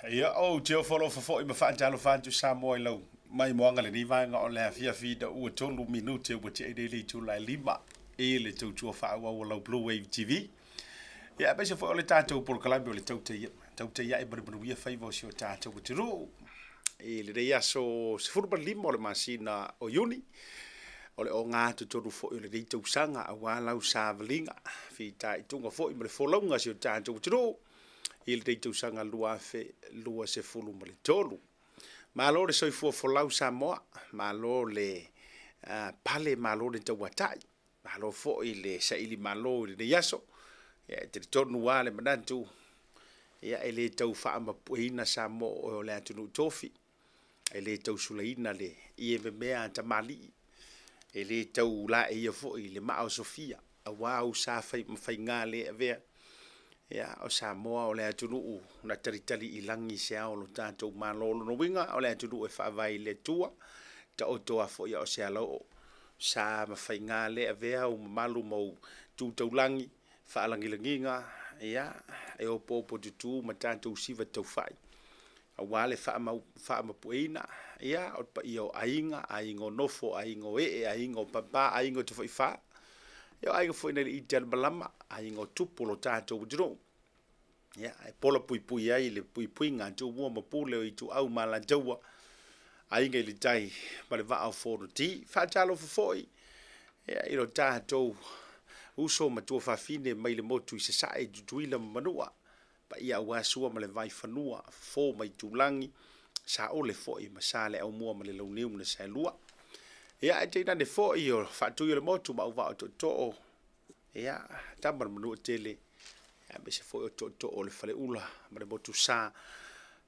Ia, ou te ofo alofa foi ma faatalofa atu Samoa i lau maimoaga lenei vaega o le afiafi ina ua 3 minute ua tea nei le itula e 5 i le tautua faaauau o lau Blue Wave TV. Ia, aemaise foi o le tatou polokalame o le Tautai Ae ma le Manuia Faiva o si o tatou atunuu. I lenei aso 15 o le masina o Iuni, o le ogatotonu foi o lenei tausaga aua lau savaliga, fitaituga foi ma le folauga a si o tatou atunuu i lenei tausaga 2023. Malo le soifua folau Samoa, malo le pale, malo le tauatai, malo foi le saili malo i lenei aso. Ia, e talitonu lava le manatu, ia, e le tau faamapueina Samoa o oe o le atunuu tofi, e le tau sulaina le ie memea a tamalii, e le tau laeia foi le maa o Sofia, aua ou sa fai ma faiga le avea. Ia, o Samoa o le atunuu na talitali i lagi se ao o lo tatou Malo. O lona uiga, o le atunuu e faavae i le Atua, taoto a foi a o se alaoo, sa ma faiga le avea ou mamalu ma ou tu taulagi, faalagilagiga, ia, e opoopo tutu ma tatou siva taufai, aua le faamapueina, ia, o le paia o aiga, aiga o nofo, aiga o ee, aiga o papa, aiga o tafaifa, ia o aiga foi nai le ite a le malama, aiga o tupu o lo tatou atunuu. Ia, e pola puipui ai le puipuiga a Tumua ma Pule o Ituau ma Alataua, Aiga i le Tai ma le Vaa o Fonoti. Faatalofa foi ia, i lo tatou uso ma tuafafine mai le motu i Sasae i Tutuila ma Manua, paia aua Sua ma le Vaifanua, Fofo ma Aitulagi, Saole foi ma Sa le Aumua ma le Launiu na Saelua. Ia, ae tainane foi o Faatui o le Motu ma Auvaa o Tootoo, ia, Tama a le Manuatele, aemaise foi o Tootoo o le Faleula ma le Motusa.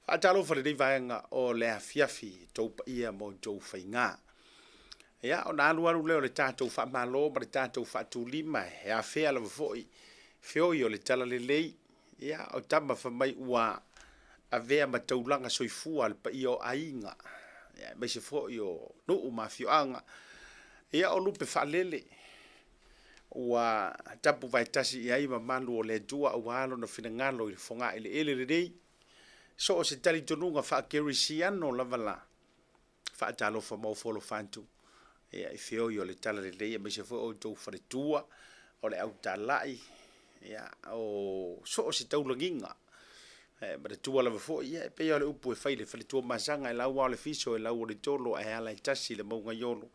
Faatalofa i lenei vaega o le afiafi i outou paia ma outou faiga. Ia, ona alualu lea o le tatou faamalo ma le tatou faatulima e afea lava foi feoi o le talalelei. Ia, o tama fai mai ua avea ma taulaga soifua le paia o aiga, ia, aemaise foi o nuu ma afioaga. Ia, o lupe faalele ua tapuvaetasi i ai mamalu o le Atua aua lona finagalo i le fogaeleele lenei. So o se talitonuga faakerisiano lava la, faatalofa ma ofo alofa atu ia, i feoi o le talalelei, aemaise foi o outou faletua, o le autalai, ia, o so o se taulagiga. E manatua lava foi, ia, e pei lava o le upu e fai i le faletua masaga, e lau lava o le fiso, e lau o le tolo, ae ala e tasi le mauga i Olo.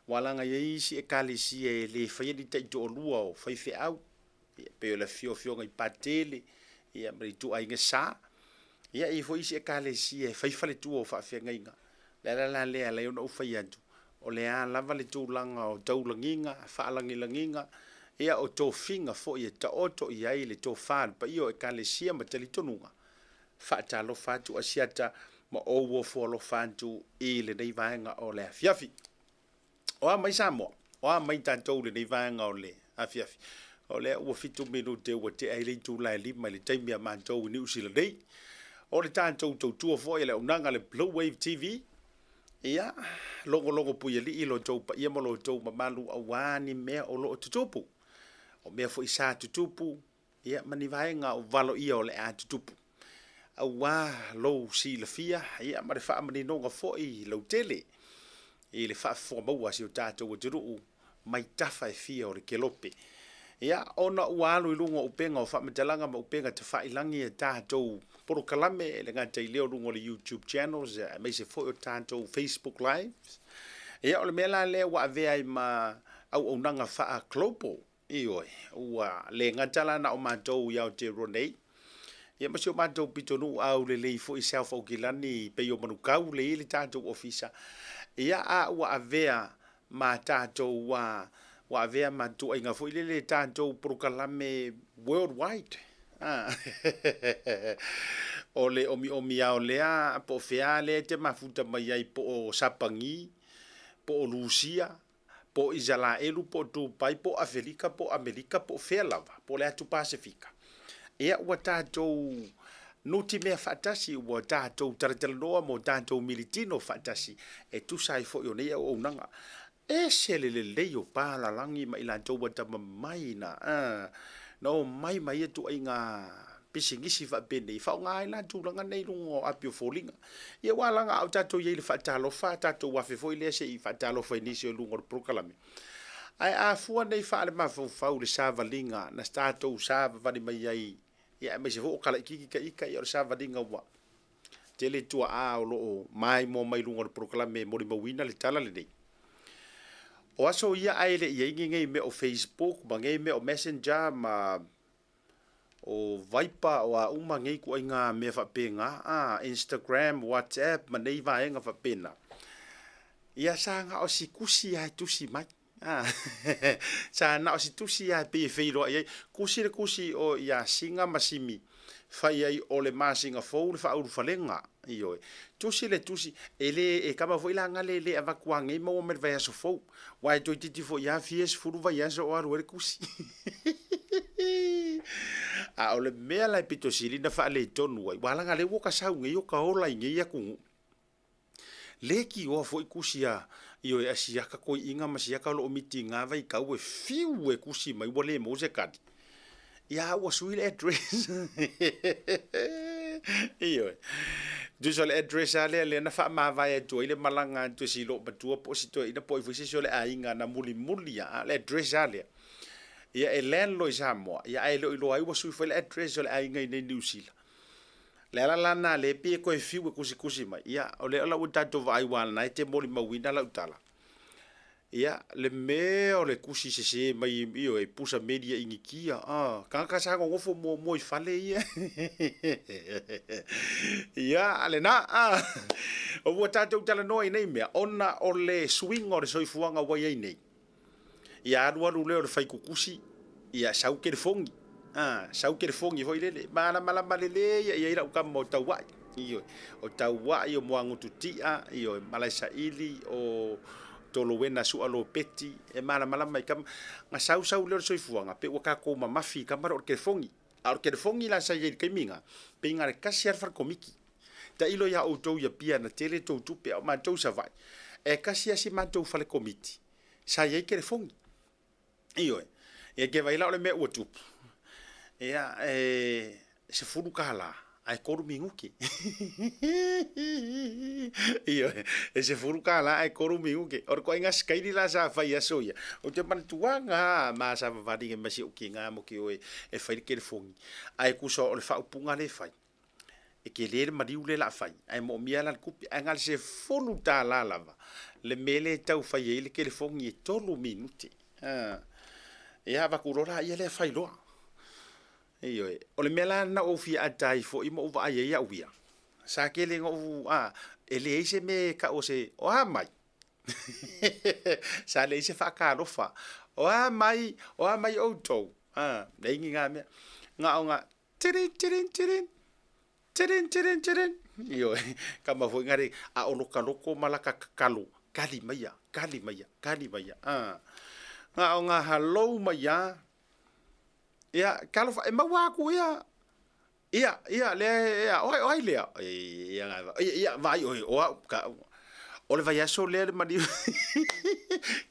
Ua alaga i ai isi ekalesia e le faia ni taitoalua o faifeau, ia, pei o le afifio o afioga i Patele, ia, ma le ituaiga Sa. Ia, e i ai foi isi ekalesia e fai faletua o faafeagaiga. O le ala la lea e ala ai ona ou fai atu, o le a lava le tulaga o taulagiga, faalagilagiga, ia, o tofiga foi e taoto i ai le tofa a le paia o ekalesia ma talitonuga, faatalofa atu Asiata ma ou ofo alofa atu i lenei vaega o le afiafi. O a mai Samoa? O a mai tatou i lenei vaega o le afiafi? O lea ua 7 minute ua tea ai le itula e 5 i le taimi a matou i Niu Sila nei. O le tatou tautua foi a le auaunaga a le Blue Wave TV, ia, logologo puialii lo outou paia ma lo outou mamalu aua ni mea o lo o tutupu. O mea foi sa tutupu, ia, ma ni vaega o valoia o le a tutupu. Aua lou silafia, ia, ma le faamaninoga foi lautele i le faafofoga maua a si o tatou atunuu mai tafa e fia o le kelope. Ia, ona ua alu i luga o upega o faamatalaga ma upega tafailagi a tatou polokalame, e le gata i lea o luga o le YouTube channels, aemaise foi o tatou Facebook Lives. Ia, o le mea la lea ua avea ai ma auaunaga faa-global. Ioe, ua le gata la na o matou i Aotearoa nei, ia ma si o matou pitonuu aulelei foi i South Aukilani pei o Manukau lea e i ai le tatou ofisa, ia a ua avea ma tatou ua avea ma ituaiga foi lele tatou polokalame worldwide. O le omiomi lava o lea po o fea lea e te mafuta mai ai po o Sapagi, po o Lusia, po o Isalaelu, po o Dubai, po o Afelika, po o Amerika, po o fea lava, po o le Atu Pasefika, ia ua tatou nutimea faatasi, ua tatou talatalanoa ma o tatou militino faatasi e tusa ai foi o nei auaunaga. E ese le lelei o palalagi ma i latou ua atamamai na omai ma ia ituaiga. pisinisi faapenei, faaaoga ai la tulaga nei i luga o api o foliga. Ia aua leaga a o tatou i ai i le faatalofa, tatou afe foi lea se i faatalofa i nisi o luga o le polokalame. Ae a fua nei faalemafaufau i le savaliga na tatou savavali mai ai, ia aemaise foi o kalaititi ta ita, ia o le savaliga ua tele tuaa o lo o maimoa mai luga o le polokalame e molimauina le tala lenei. O aso ia ae le i i ai ni nei mea o Facebook ma nei mea o Messenger ma o Viber o a uma nei ituaiga mea faapena, a, Instagram, WhatsApp ma nei vaega faapena. Ia sa na o si tusi lava e tusi mai. A, sa na o si tusi lava e pei e feiloai ai. Tusi le tusi o ia Sina ma Simi, fai ai o le masina fou le faaulufalega. Ioe. Tusi le tusi, e le, e kama foi la gale e le avatu lava nei maua mai le vaiaso fou. Aua e toeitiiti foi lava fia sefulu vaiaso o alu ai le tusi. A o le mea la e pito sili ona faaletonu ai, aua leaga o lea ua ota sau nei ota ola i nei atunuu, le tioa foi tusi a, ioe, a siaka toeaiina ma siaka o lo o mitiga vaitau e fiu e tusi mai ua le maua se tali. Ia a ua sui le address. Ioe. Tusa o le address lava lea lea na faamavae atu ai le malaga atu e si loomatua po o si toeaina po o ai foi se isi o le aiga na mulimuli lava, a o le address lava lea. Ia e land loa i Samoa, ia ae le o iloa ai ua sui foi le address o le aiga i inei i Niu Sila. O le ala la lena lea e pei e toe fiu e tusitusi mai, ia o lea la ua tatou vaai aua o lena e te molimauina lau tala. Ia, le mea o le tusi sese mai, ioe, pusa meli a Initia, a, tagata sa nonofo muamua i fale ia. Ia, lena, a, ua tatou talanoa i nei mea, ona o le suiga o le soifuaga ua i ai nei. Ia alu alu lea o le faitutusi, ia sau telefoni, a, sau telefoni foi lele, malamalama lelei i ai lau tama o Tauai. Ioe, o Tauai, o Muagututia, ioe, Malaesaili, o Tolowena Sua Lopeti, e malamalama i tama. Na sau sau lea o le soifuaga, pei ua tatou mamafi i tama lea o le telefoni. A o le telefoni la sa i ai i le taimi lena, pei na o le tasi lava le falekomiti. Tailo ia outou i Apia na tele tou tupe, a o matou i Savaii, e tasi lava si matou falekomiti sa i ai telefoni. Ioe. Ia te vaai la o le mea ua tupu, ia e $10 ae 3 minute. Ioe, e $10 ae 3 minute. O le ituaiga sikaili la sa fai i aso ia, ou te manatua na ma sa vavali ai ma si ou tina mo ke oe e fai le telefoni. Ae tusa o le faaupuga lea e fai, e tele le maliu lea o le a fai, ae moomia la le tupe. Ae na o le $10 lava le mea lea e tau fai ai le telefoni e 3 minute. Ia avatu loa laia lea fai loa. Ioe. O le mea la na ou fia ata ai foi ma ou vaai ai au ia, sa tele na ou, a, e leai se mea e tau o se, o a mai? Sa leai se faatalofa. O a mai? O a mai outou? A, leai ni na mea. Na o na, tirin, tirin, tirin, tirin, tirin, tirin. Ioe, kama foi ngare, a o loka loko ma laka kakalo, kali maia, kali maia, kali maia. A, na o ngā halou mai a, ia, talofa, e maua aku ia, ia, ia, lea, ia, o ai, o ai lea? Ia, ia, ia, vaai oe, o au, ka, o le vaiaso lea le maliu.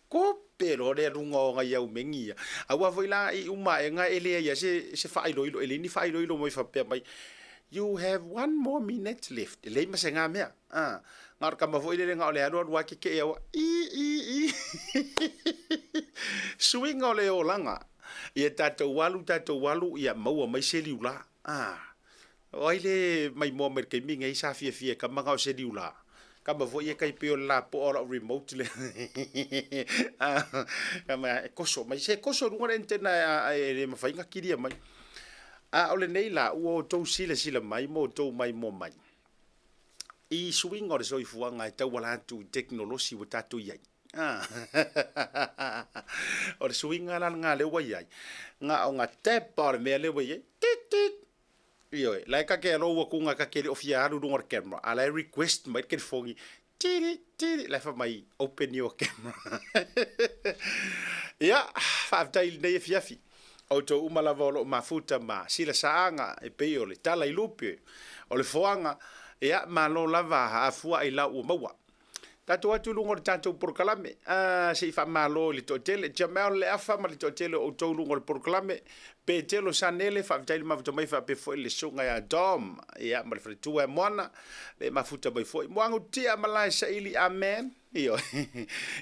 Kope loa lea luga o nai au megi ia. Aua foi la i uma aega e leai lava se, se faailoilo, e leai ni faailoilo mai faapea mai, you have one more minute left. E leai ma se ga mea. Ah, na o le tama foi lele na o le alu alu lava kekee au, i, i, i. Suiga o le olaga. Ia tatou alu, tatou alu, ia maua mai se liula. Ah, O ai le maimoa mai le taimi nei sa fiafia e kama na o se liula? Kama foi e tai pei o le lapoa o lau remote lea. Kama e koso mai, se koso i luga le antenna e le mafai ona kilia mai. A o lenei la, ua outou silasila mai ma outou maimoa mai i suiga o le soifuaga e tauala atu i tekonolosi ua tatou i ai. O le suiga la lena lea ua i ai, na ona tap lava o le mea lea ua i ai, tit tit. Ioe, la e ta te alou atu ta te le o fia alu i luga o le camera, a la e request mai le telefoni, tiri, tiri, la e fai mai, open your camera. Ia, faafetai i lenei afiafi. Outou uma lava o lo o mafuta ma silasaaga e pei o le tala i lupe, o le foaga, ia, malo lava a fua i lau ua maua. Tatou atu i luga o le tatou polokalame, a, se i faamalo i le toatele. Jamel Leafa ma le toatele o outou i luga o le polokalame. Petelo Sanele, faafetai le mafuta mai faapea foi le susuga ia Dom, ia, ma le faletua ia Moana, le mafuta mai foi. Muagutia Malae Saili, amen. Ioe.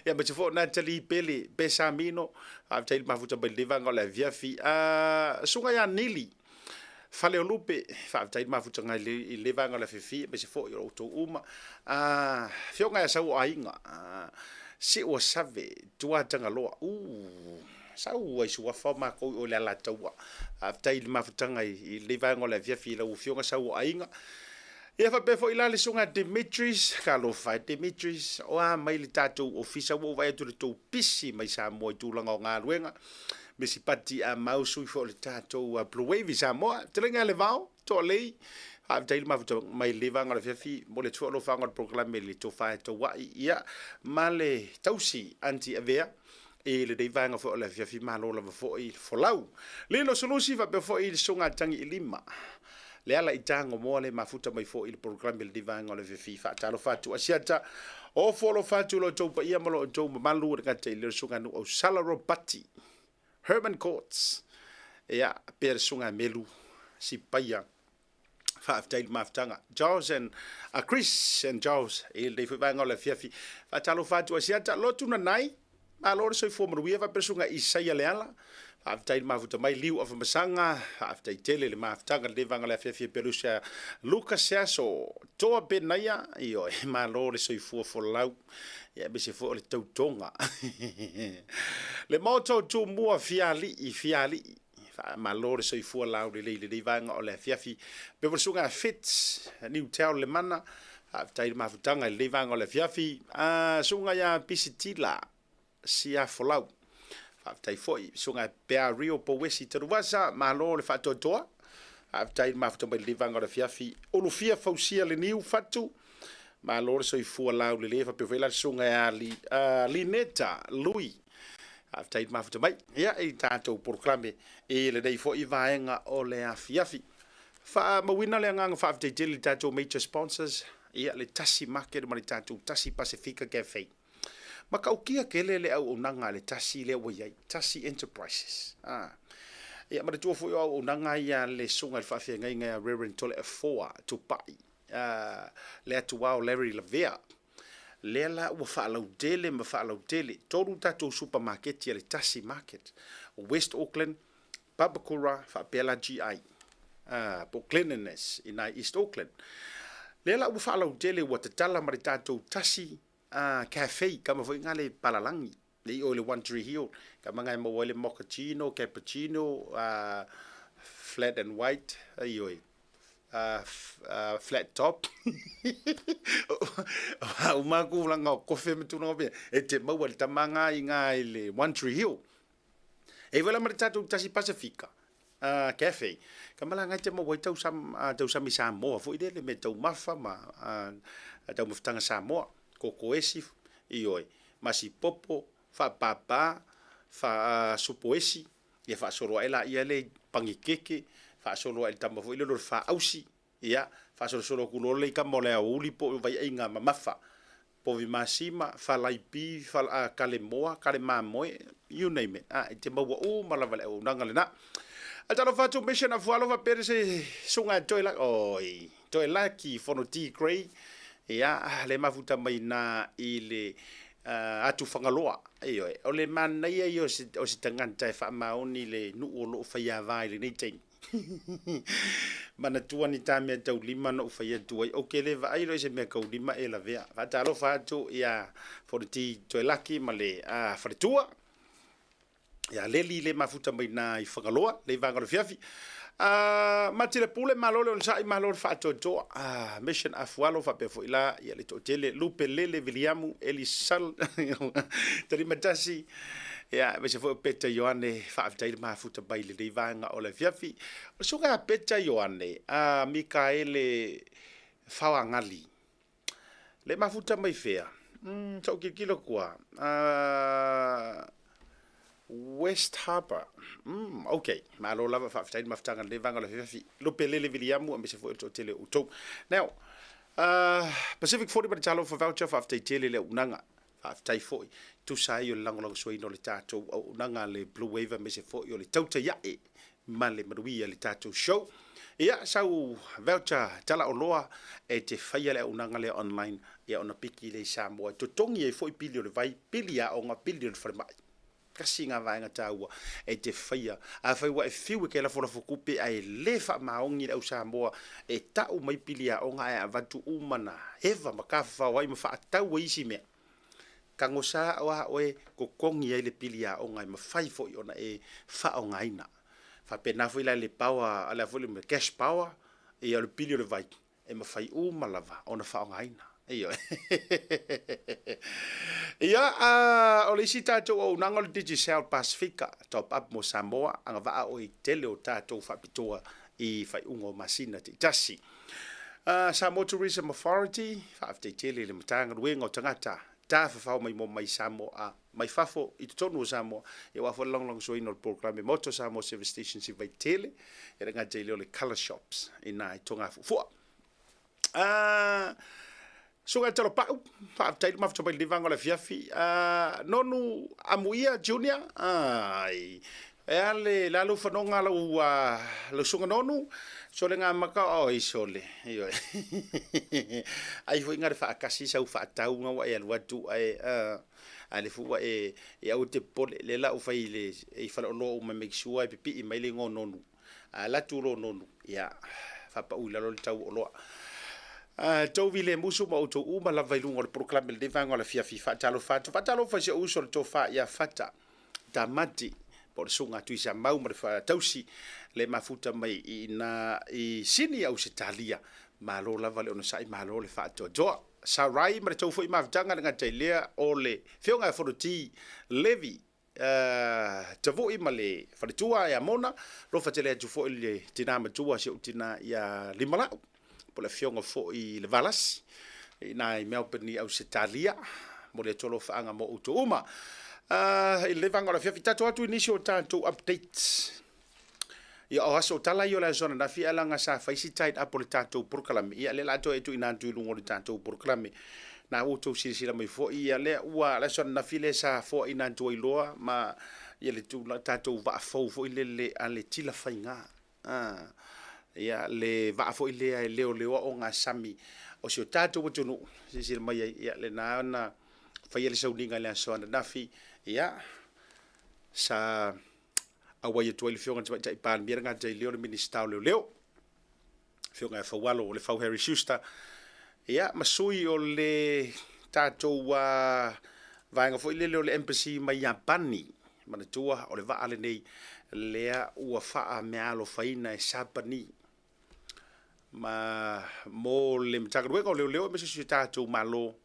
Ia, aemaise foi o Natalie Pele, Pesamino, faafetai le mafuta mai lenei vaega o le afiafi. A, susuga ia Nili, Faleolupe, faafetai le mafutaga i lenei vaega o le afiafi, aemaise foi o outou uma. A, afioga ia Sauoaiga, Siua Save, Tuatagaloa, uu, sau ai suafa o makou i o i le Alataua. Faafetai i le mafutaga i lenei vaega o le afiafi i lau afioga Sauoaiga. Ia faapea foi la le susuga Dimitris, talofa e Dimitris, o a mai le tatou ofisa, ua ou vaai atu i le tou pisi mai Samoa i tulaga o galuega. Misi Pati a mau sui foi o le tatou Blue Wave i Samoa. Fetalaiga ia Levao, Toalei, faafetai le mafuta mai lenei vaega o le afiafi, momoli atu foi alofaga o le polokalame i le tofa e tauai, ia, ma le tausi Aunty Avea i lenei vaega foi o le afiafi, malo lava foi le folau. Lilo Sulusi faapea foi le susuga a Tagi Ilima, Leala i Tagomoa le mafuta mai foi i le polokalame i lenei vaega o le afiafi. Faatalofa atu Asiata, ofo alofa atu i lo outou paia ma lo outou mamalu, e le gata i lea o le susuga a Nuuausala Ropati, Herman Courts, ia, pea le susuga a Melu Sipaia. Faafetai i le mafutaga. Giles and Chris and Giles i lenei foi vaega o le afiafi. Faatalofa atu Asiata, lotu nanai, malo le soifua manuia faapea le susuga Isaia Leala. Faafetai i le mafuta mai Liu Afamasaga, faafetai tele i le mafutaga i lenei vaega o le afiafi e Pelusia Lucas Seaso, Toa Penaia, ioe, malo le soifua folau, ia aemaise foi o le tautoga. Le Maota o Tumua, Fialii, Fialii, faamalo le soifua laulelei i lenei vaega o le afiafi. Faapea foi le susuga Fitz, Newtown Lemana, faafetai i le mafutaga i lenei vaega o le afiafi. Susuga ia Pisitila Siafolau, faafetai foi. Susuga Pea Rio Pouesi Tanuvasa, malo le faatoatoa, faafetai i le mafuta mai lenei vaega o le afiafi. Ulufia Fausia Leniu Fatu, malo le soifua laulelei, faapea foi la le susuga ia Lineta Lui, faafetai i le mafuta mai ia i tatou polokalame i lenei foi vaega o le afiafi. Faamauina le agaga faafetai tele i le tatou major sponsors, ia le Tasi Market ma le tatou Tasi Pasifika Cafe. Matautia tele le auaunaga a le Tasi lea ua i ai, Tasi Enterprises. Ah. Ia manatua foi o auaunaga ia a le susuga i le faafeagaiga ia Reverend Toleafoa Tupai, le atuao Larry Lavea. Lea la ua faalautele ma faalautele, 3 tatou supamaketi a le Tasi Market, West Auckland, Papakura faapea la GI, po o Cleanliness i nai East Auckland. Lea la ua faalautele ua tatala ma le tatou Tasi Cafe, kama foi nga le palalagi, le i o i le One Tree Hill, kama nga e maua ai le mochaccino, cappuccino, flat and white, ioe, flat top. O a uma tulaga o kofe ma tulaga faapena, e te maua i le tama nga i nga i le One Tree Hill. E i ai foi la ma le tatou Tasi Pasifika Cafe, ka malaga ai te maua ai tausami Samoa foi lele, meataumafa ma taumafataga Samoa, kokoesi, ioe, masipopo, faapapa, supoesi, ia faasolo ae laia le panikeke, faasolo ae i le tama foi lele o le faausi, Ia, faasolosolo atu loa le kama o le aoauli po o vaiaiga mamafa, povi masima, falaipi, kalemoa, kalemamoe, you name it, e te maua uma lava le auaunaga lena. Ae talofa atu Mission Afualo faapea le se susuga e toe oi, toe laki Fono T Gray, ia, le mafuta mai na i le atu Fagaloa. Ioe, o le manaia ia o se tagata e faamaoni le nuu o lo o faiava i lenei taimi. Manatua ni ta mea taulima na ou fai atu ai, ou te le vaai loa i se mea taulima e lavea. Faatalofa atu ia Fonoti Toelaki ma le faletua, ia Leli le mafuta mai na i Fagaloa, le vaega o le fiafi. Matile Pule, malo le onosai, malo le faatoatoa. Mission Afualo faapea foi la ia le toatele, Lupe Lele Viliamu, Elisal, Talimatasi, Ia, aemaise foi o Peta Ioane, faafetai le mafuta mai i lenei vaega o le afiafi. O le susuga ia Peta Ioane, a Mikaele Faoagali, le mafuta mai fea? Sa ou tilotilo atu lava, West Harbour. Ok, malo lava, faafetai le mafutaga i lenei vaega o le afiafi. Lupe Lele Viliamu, aemaise foi o le toatele o outou. Now, Pacific 40 ma le Talofa Voucher, faafetai tele i le auaunaga. Faafetai foi, tusa ai o le lagolagosuaina o le tatou auaunaga a le Blue Wave aemaise foi o le tautai ae ma le manuia i le tatou show. Ia, sau voucher tala oloa e te faia le auaunaga lea online, ia ona piki lea i Samoa e totogi ai foi pili o le vai, pili aoga, pili o le falemai. Tasi lena vaega taua e te faia. Afai ua e fiu e te lafolafo tupe ae le faamaoni le au Samoa e tau mai pili aoga ae avatu uma na eva ma tafafao ai ma faatau ai isi mea, tago sao lava oe totogi ai le pili aoga e mafai foi ona e faaaogaina. Faapena foi la i le power, le a foi le mea, cash power, ia o le pili o le vai, e mafai uma lava ona faaaogaina. Ioe. Ia, o le isi tatou auaunaga o le Digicel Pasifika, Top Up mo Samoa, agavaa oe i tele o tatou faapitoa i faaiuga o masina taitasi. Samoa Tourism Authority, faafetai tele i le Matagaluega o Tagata Tafafao Maimoa mai Samoa, mai fafo i totonu o Samoa, ia aua foi le lagolagosuaina o le polokalame Moto Samoa Service Stations i Vaitele, e le gata i lea o le Colour Shops i ina i Togafuafua. Susuga ia Talopau, faafetai le mafuta mai i lenei vaega o le afiafi. Nonu Amuia Junior, ai, e a le, le a lou fanoga lau, lau susuga Nonu, sole ngā maka o oi sole, ioe. Ai foi ngā le faakasi sau faatau nga ua e alu atu ae, a le foi ua e, e aua e te popole, lea la ua fai i le, i faleoloa uma e make sure e pipii mai le igoa o Nonu. A alu atu loa Nonu, ia, faapau i lalo le tau o oloa. Tovi le musu ma outou uma lava i luga o le polokalame i lenei vaega o le afiafi. Faatalofa atu. Faatalofa i si ou uso le tofa ia Fata Tamati, po o le susuga a Tuisamau ma le tausi le mafuta mai i ina i Sini, Ausetalia. Malo lava le onosai, malo le faatoatoa. Sarai ma le tou foi mafutaga le gata i lea o le Afioga ia Fonoti Levi Tavui ma le faletua ia Mona, alofa tele atu foi le tina matua si ou tina ia Limalau, po o le afioga foi i le Valasi, i ina i Melbourne i Ausetalia. Momoli atu alofaaga mo outou uma. I lenei vaega o le afiafi, tatou atu i nisi o tatou updates. Ia o aso tala ia o le aso ananafi ae leaga sa fai si tied up o le tatou polokalame, ia lea o le a toe tuuina atu i luga o le tatou polokalame. Na ua outou silasila mai foi, ia lea ua le aso ananafi lea sa foaina atu ai loa ma ia le tulaga tatou vaa fou foi lele a le tila faiga. Ia le vaa foi lea e leoleoa ogasami o si o tatou atunuu, silasila mai ai, ia lena na faia le sauniga i le aso ananafi, ia sa auai atu ai le Afioga i le Tamaitai Palemia, le gata i lea o le Minisita o Leoleo, Afioga ia Faualo Lefau Harry Schuster, ia ma sui o le tatou vaega foi lele o le Embassy mai Iapani. Manatua o le vaa lenei lea ua faameaalofaina e Sapani ma mo le Matagaluega o Leoleo aemaise si o tatou Malo,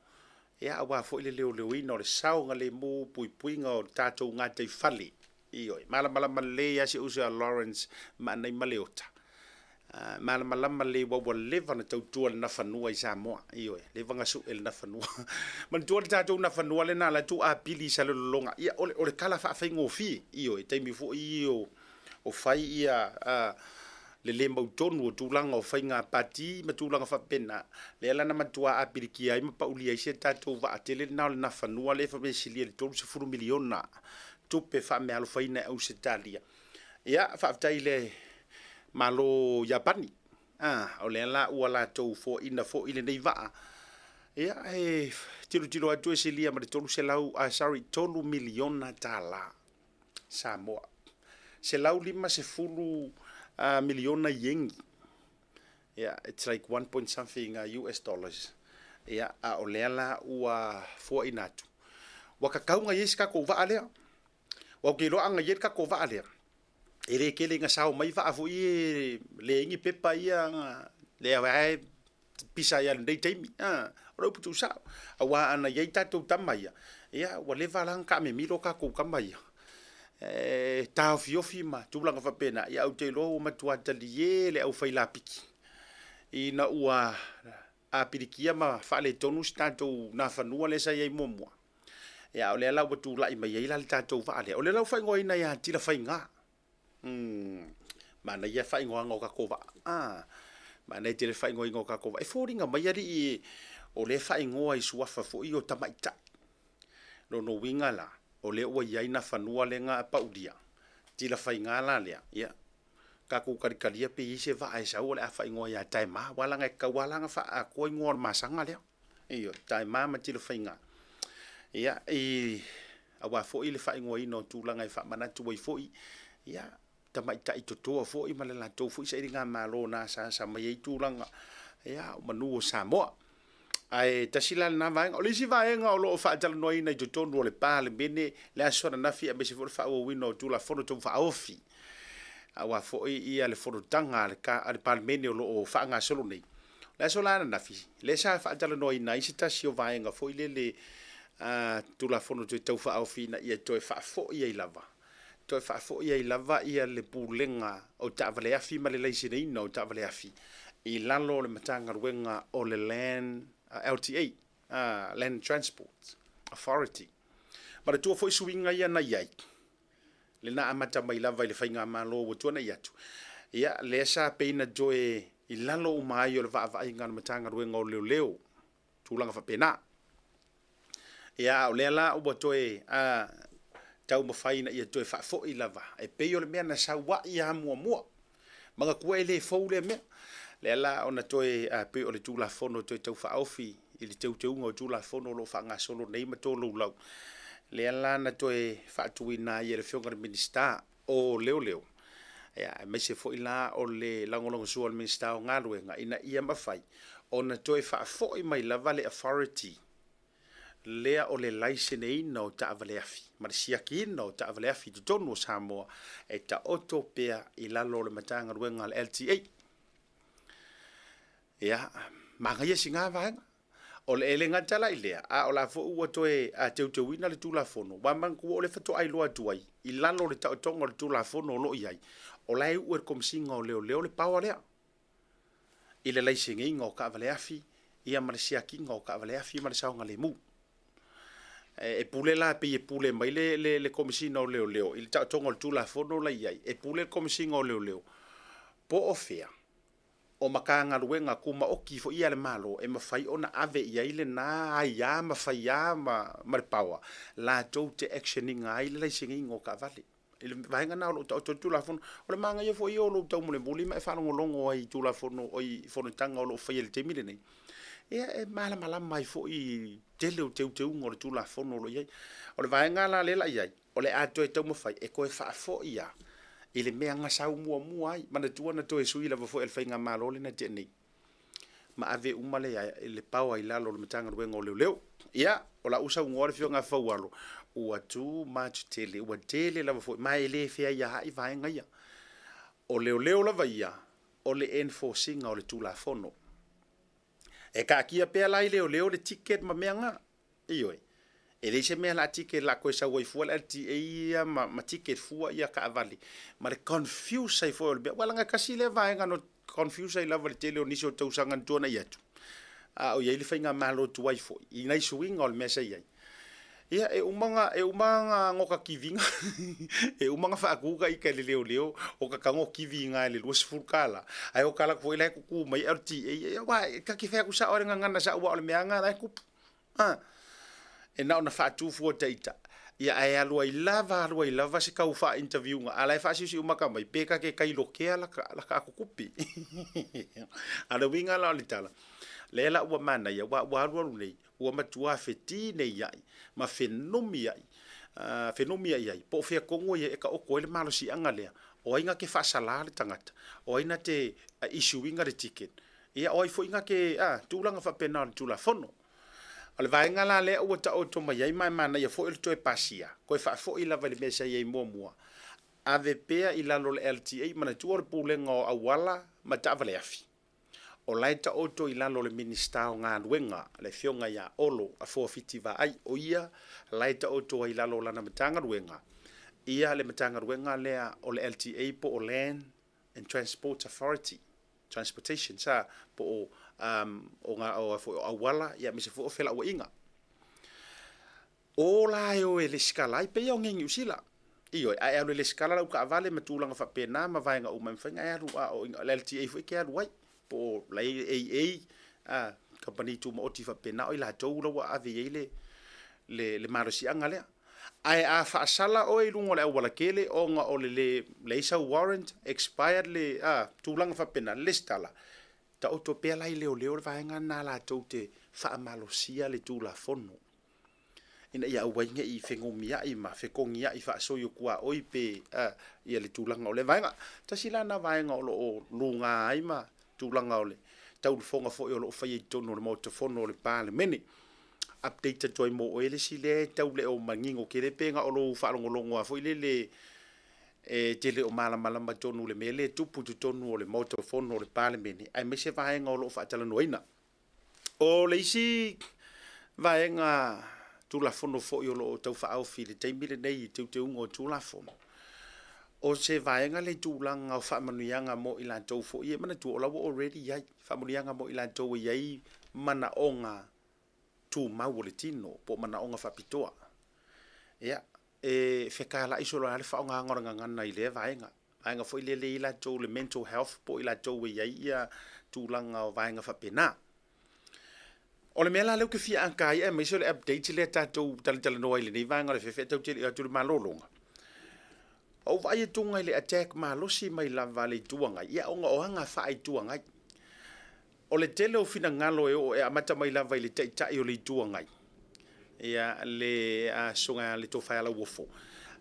ia aua foi le leoleoina o le saogalemu, puipuiga o le tatou gataifale. Ioe, malamalama lelei lava si ou uso ia Lawrence Maanai Maleota, malamalama lelei aua ua leva ona tautua i le Nafanua i Samoa. Ioe, leva ona sue le Nafanua. Manatua le tatou Nafanua lea na alu atu apili i Salelologa, ia o le tala faafaigofie, ioe, taimi foi ia o fai ia le le mautonu o tulaga o faiga pati ma tulaga faapena, lea la na matua apilikia ai ma paulia ai si a tatou vaa tele lena o le Nafanua lea e fai mai e silia i le $30 miliona tupe faameaalofaina e Ausetalia. Ia, faafetai i le Malo o Iapani, o lea la ua latou foaina foi lenei vaa. Ia, e tilotilo atu e silia ma le 300, sorry, $3 miliona tala Samoa, 150 miliona ieni. Ia, it's like one point something US dollars. Ia, a o lea la ua foaina atu, ua tatau ona i ai se tatou vaa lea. Aua ou te iloa ana i ai le tatou vaa lea, e le tele ina sao mai vaa foi ia e leai ni pepa ia, lea lava e pisa ai lava i lenei taimi. O le upu tuusao, aua ana i ai tatou tama ia, ia ua leva la ona taamemilo tatou tama ia, e taofiofi ma tulaga faapena, ia ae ou te iloa ua matua talie le aufailapiki ina ua apilikia ma faaletonu si tatou Nafanua lea sa i ai muamua. Ia a o lea la ua tulai mai ai la le tatou vaa lea, o lea la ua faaigoaina ia Tilafaiga. Manaia faaigoaga o tatou vaa. Manaia tele le faaigoaina o tatou vaa. E foliga mai alii o lea e faaigoa i suafa foi ia o tamaitai. Lona uiga la, o lea ua i ai Nafanua lea na paulia, Tilafaiga la lea, ia tatou talitalia pe i ai se vaa e sau o le a faaigoa ia Taema, aua leaga e tatau lava la ona faaatoa igoa o le masaga lea. Ioe, Taema ma Tilafaiga, ia aua foi le faaigoaina o tulaga e faamanatu ai foi, ia tamaitai totoa foi ma le latou foi sailigamalo na asaasa mai ai tulaga o manu o Samoa. Ae tasi la lena vaega. O le isi vaega o lo o faatalanoaina i totonu o le Palemene le aso ananafi aemaise foi o le faaauauina o Tulafono Tau Faaofi aua foi ia le fonotaga a le Palemene o lo o faagasolo nei. O le aso la ananafi, lea sa faatalanoaina ai se tasi o vaega foi lele Tulafono Toe Tau Faaofi ina ia toe faafoi ai lava toe faafoi ai lava le Pulega o Taavale Afi ma le laiseneina o taavale afi i lalo o le Matagaluega o le Land, LTA, Land Transport Authority. Manatua foi suiga ia na i ai, le na amata mai lava i le faigamalo ua tuanai atu, ia lea sa pei na toe i lalo uma ai o le vaavaaiga a le Matagaluega o Leoleo, tulaga faapena. Ia, a o lea la ua toe taumafai ina ia toe faafoi lava e pei o le mea na sau ai lava muamua. Manatua e le fou lea mea. Lea la ona toe pei o le Tulafono Toe Tau Faaofi i le teuteuga o Tulafono o lo o faagasolo nei ma tolaulau, lea la na toe faatuina ai e le Afioga i le Minisita o Leoleo, aemaise foi la o le lagolagosua a le Minisita o Galuega ina ia mafai ona toe faafoi mai lava le authority lea o le laiseneina o taavale afi ma le siakiina o taavale afi i totonu o Samoa e taoto pea i lalo o le Matagaluega a le LTA. Ia, manaia sina vaega. O le, e le gata la i lea, a o la foi ua toe teuteuina le Tulafono, aua manatua o lea faatoa iloa atu ai i lalo o le taotoga o le Tulafono o lo o i ai, o la e uu e le Komesina o Leoleo le power lea i le laiseneina o taavale afi ia ma le siakiina o taavale afi ma le saogalemu. E pule la pei e pule mai le, le, le Komesina o Leoleo i le taotoga o le Tulafono la e i ai, e pule le Komesina o Leoleo po o fea o Matagaluega Tumaoti foi ia a le Malo e mafai ona ave i ai lena aia ma faia ma le power latou te action ina ai le laiseneina o taavale. I le vaega lena o lo o taoto ai le Tulafono. O le manaia foi ia o lou taumolimoli ma e faalogologo ai i Tulafono i fonotaga o lo o faia i le taimi lenei, ia e malamalama ai foi i le tele o teuteuga o le Tulafono o lo o i ai. O le vaega la lea la i ai, o le a toe taumafai e toe faafoi lava i le mea na sau muamua ai. Manatua na toe sui lava foi e le faigamalo lea na tea nei ma ave uma le power i lalo o le Matagaluega o Leoleo. Ia, o la ua saunoa le Afioga ia Faualo, ua too much tele, ua tele lava foi, ma e le feaiaai vaega ia. O leoleo lava ia, o le enforce ina o le Tulafono. E taatia pea la i leoleo le ticket ma mea na. Ioe. E leai se mea o le a ticket, o le a toe sau ai fua le LTA ia ma ticket fua ia taavale ma le confuse ai foi o le mea. Aua leaga e tasi lea vaega na confuse ai lava i le tele o nisi o tausaga na tuanai atu, a o i ai le faigamalo tuai foi i nai suiga o le mea sa i ai. Ia, e uma ona, e uma ona goka kiviga, e uma ona faatu ta ita e le leoleo, o ta tago kivi i ina i le $20, ae o ta alu atu foi la e tutu mai LTA, aua ta te fai atu sao lava i le gagana sao aua o le mea lava lena o la e tupu. E na ona faatu fua ta ita, ia ae alu ai lava alu ai lava se tau faa-interview ga, a o la e faasiusiumaka mai, pe ta te kailokea laka atutupi. A o le uiga la o le tala, lea la ua manaia, aua ua alu alu nei, ua matua fetineiai ma fenumiai, fenumiai ai, po o fea tonu e taoto ai le malosiaga lea, o ai na te faasala le tagata, o ai na te issue ina le ticket, ia o ai foi na te, a, tulaga faapena o le Tulafono. O le vaega la lea ua taoto mai ai ma e manaia foi le toe pasia, toe faafoi lava i le mea sa i ai muamua, ave pea i lalo o le LTA, manatua o le Pulega o Auala ma Taavale Afi, o la e taoto i lalo o le Minisita o Galuega, le Afioga ia Olo Afoa Fiti Vaai, o ia la e taoto ai i lalo o lana Matagaluega, ia le Matagaluega lea o le LTA po o Land and Transport Authority, Transportation sa, po o, o, o, o auala, ia aemaise foi o felauaiga. O la e o e lesitala ai, pei lava o nei i Niu Sila. Ioe, a e alu e lesitala lau taavale ma tulaga faapena ma vaega uma e mafai ona e alu, a o le LTA foi e te alu ai. po o la e i ai AA, kamupani tumaoti faapena, o i latou la ua ave i ai le malosiaga lea. Ae a faasala oe i luga o le aualatele ona o le le leai sau warrant, expired le tulaga faapena, le lesitala, taoto pea la i leoleo le vaega lena latou te faamalosia le Tulafono ina ia aua ai ne i fenumiai ma fetogiai faasoi o tuaoi pe ia le tulaga o lea vaega. Tasi la lena vaega o lo o luga ai ma tulaga o le taulafoga foi o lo o faia i totonu o le Maota Fono o le Palemene. Update atu ai mo oe le isi lea e tau le o manino tele pe na o lou faalogologo lava foi lele e te le o malamalama tonu i le mea lea e tupu i totonu o le Maota Fono o le Palemene, aemaise vaega o lo o faatalanoaina. O le isi vaega Tulafono foi o lo o tau faaofi i le taimi lenei i teuteuga o Tulafono, o se vaega lea i tulaga o faamanuiaga mo i latou foi ia, manatua o la ua already i ai faamanuiaga mo i latou e i ai manaoga tumau o le tino po o manaoga faapitoa. Ia, e fetalai solo ai lava le faaaogaina o le gagana i lea vaega, vaega foi lea e i ai latou le mental health po o i latou e i ai tulaga o vaega faapena. O le mea la lea ou te fia ata ai aemaise o le update lea tatou talatalanoa ai i lenei vaega o le afiafi ae tatou te le i o atu i le malologa, ua ou vaai atu i le attack malosi mai lava a le Itu Agai, ia ona o aga faa-Itu Agai. O le tele o finagalo e oo e amata mai lava i le Taitai o le Itu Agai, ia le Susuga ia le Tofa ia Lauofo,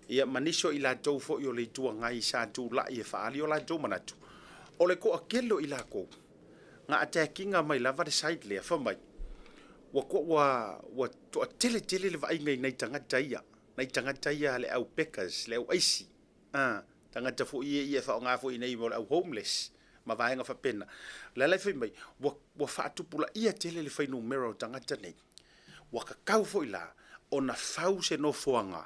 ia ma nisi o i latou foi o le Itu Agai sa tulai e faaali o latou manatu. O le toatele o i latou na attack ina mai lava le side lea, fai mai ua toatele tele le vaaiga i nai tagata ia, nai tagata ia le au beggars, le au aisi, tagata foi ia e faaaoga foi nei mo le au homeless ma vaega faapena. O le ala e fai mai, ua faatupulaia tele le fuainumera o tagata nei, ua tatau foi la ona fau se nofoaga,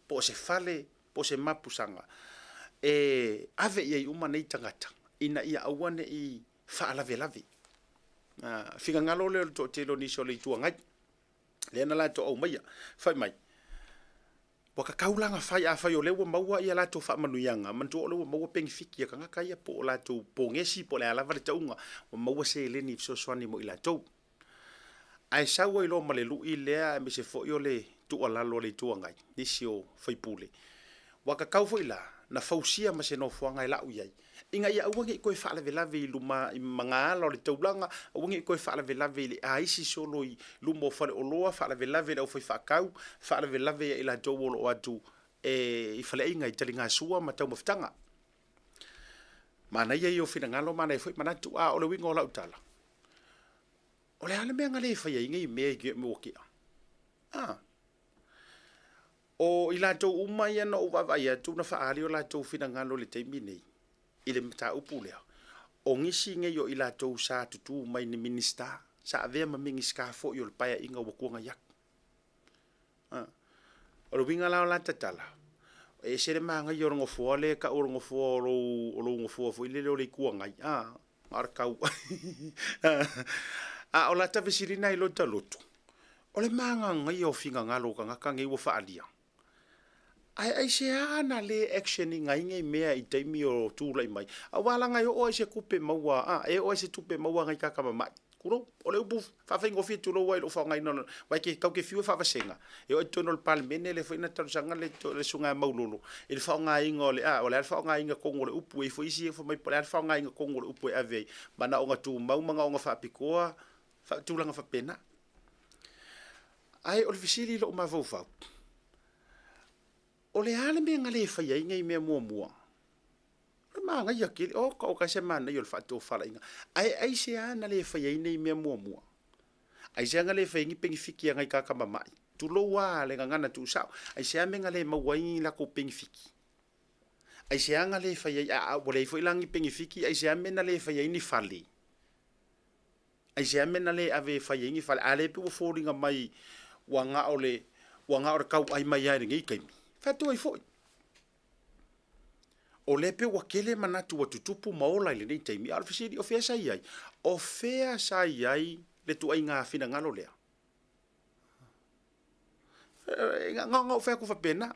po o se fale, po o se mapusaga e ave i ai uma nei tagata ina ia aua ne i faalavelave. Finagalo lea o le toatele o nisi o le Itu Agai, lea na latou aumaia, fai mai, ua tatau la ona fai, afai o lea ua maua ia latou faamanuiaga, manatua o lea ua maua penefiti a tagata ia po o latou ponesi po o le a lava le tauga, ua maua seleni e fesoasoani mo i latou. Ae sau ai loa ma le lui lea aemaise foi o le tuualalo a le Itu Agai, nisi o sui usufono, ua tatau foi la na fausia ma se nofoaga e lau i ai, ina ia aua ne i toe faalavelave i luma i magaala o le taulaga, aua ne i toe faalavelave i le aisi solo i luma o faleoloa, faalavelave i le aufaifaatau, faalavelave ia i latou o lo o atu i faleaiga i taligasua ma taumafataga. Manaia ia o finagalo, manaia foi manatu, a o le uiga o lau tala, o le a le mea na le faia ai nei mea i mea ua tea? O i latou uma ia na ou vaavaai atu na faaali o latou finagalo i le taimi nei i le mataupu lea, o nisi nei o i latou sa tutu mai ni Minisita, sa avea ma Minisita foi o le Paeaiga ua tuanai atu. O le uiga la o la ta tala, e ese le manaia o le nofoa lea e tau o le nofoa o lou nofoa foi lele o le Itu Agai, na o le tau. A o lata fesili lena i lota loto, o le magagaia o finagalo o tagata nei ua faaalia, ae aisea na le action ina ai nei mea i taimi o tulai mai? Aua leaga e oo lava i se tupe maua, a, e oo lava i se tupe maua a nai tagata mamai. Tulou, o le upu faafaigofie tulou lava i lou faaaogaina o le, aua e tatou te fiu e faavasega, e oo i totonu o le Palemene lea foi na talosaga le susuga ia Maulolo i le faaaogaina o le, a, o le a le faaaogaina tonu o le upu, e i ai foi isi e fai mai po o le a le faaaogaina tonu o le upu e ave ai, manaoga tumau, manaoga faapitoa, tulaga faapena. Ae o le fesili i lou mafaufau, o le a le mea na le faia ai nei mea muamua? O le manaia tele, oka oka e se manaia o le faatofalaiga. Ae aisea na le faia ai nei mea muamua? Aisea na le faia ai ni penefiti a nai tagata mamai? Tulou lava le gagana tuusao. Aisea mea na le maua ai ni latou penefiti? Aisea na le faia ai, a ua leai foi la ni penefiti, aisea mea na le faia ai ni fale? Aisea mea na le ave e fai ai ni fale? A lea pei ua foliga mai ua na o le, ua na o le tauai mai lava i lenei taimi. Fai atu ai foi, o lea pei ua tele manatu ua tutupu ma ola i lenei taimi, a o le fesili, o fea sa i ai? O fea sa i ai le ituaiga finagalo lea? Na ona ou fai atu faapena.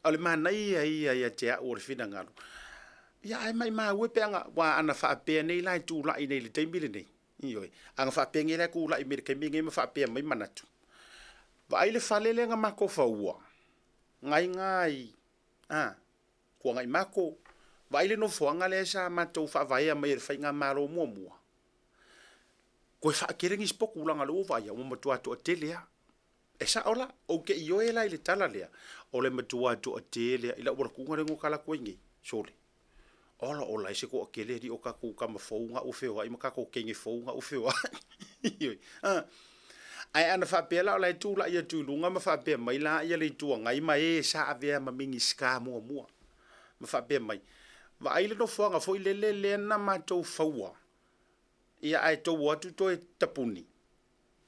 O le manaia ia ia te au o le finagalo. Ia ae maimau e pe aga, ua ana faapea nei la e tulai nei i le taimi lenei, ioe, ana faapea nei la e tulai mai i le taimi lenei ma faapea mai manatu. Vaai le fale lea na matou faua, na i ina i, a, Tuanaimato, vaai le nofoaga lea sa matou faavaea mai e le Faigamalo muamua, toe faatele nisi potu leaga o lea ua ou vaaia ua matua toatele lava. E sao la, ou te ioe la i le tala lea, o le matua toatele lava. I lau alu atu lea na ou tala atu ai nei, sole, ola ola e se toatele alii o tatou tama fou na ua feoai ma tatou teine fou na ua feoai. Ioe. Ae ana faapea la o la e tulai atu i luga ma faapea mai la ia le Itu Agai ma e sa avea ma Minisita muamua ma faapea mai, vaai le nofoaga foi lele lea na matou faua, ia ae tou o atu toe tapuni,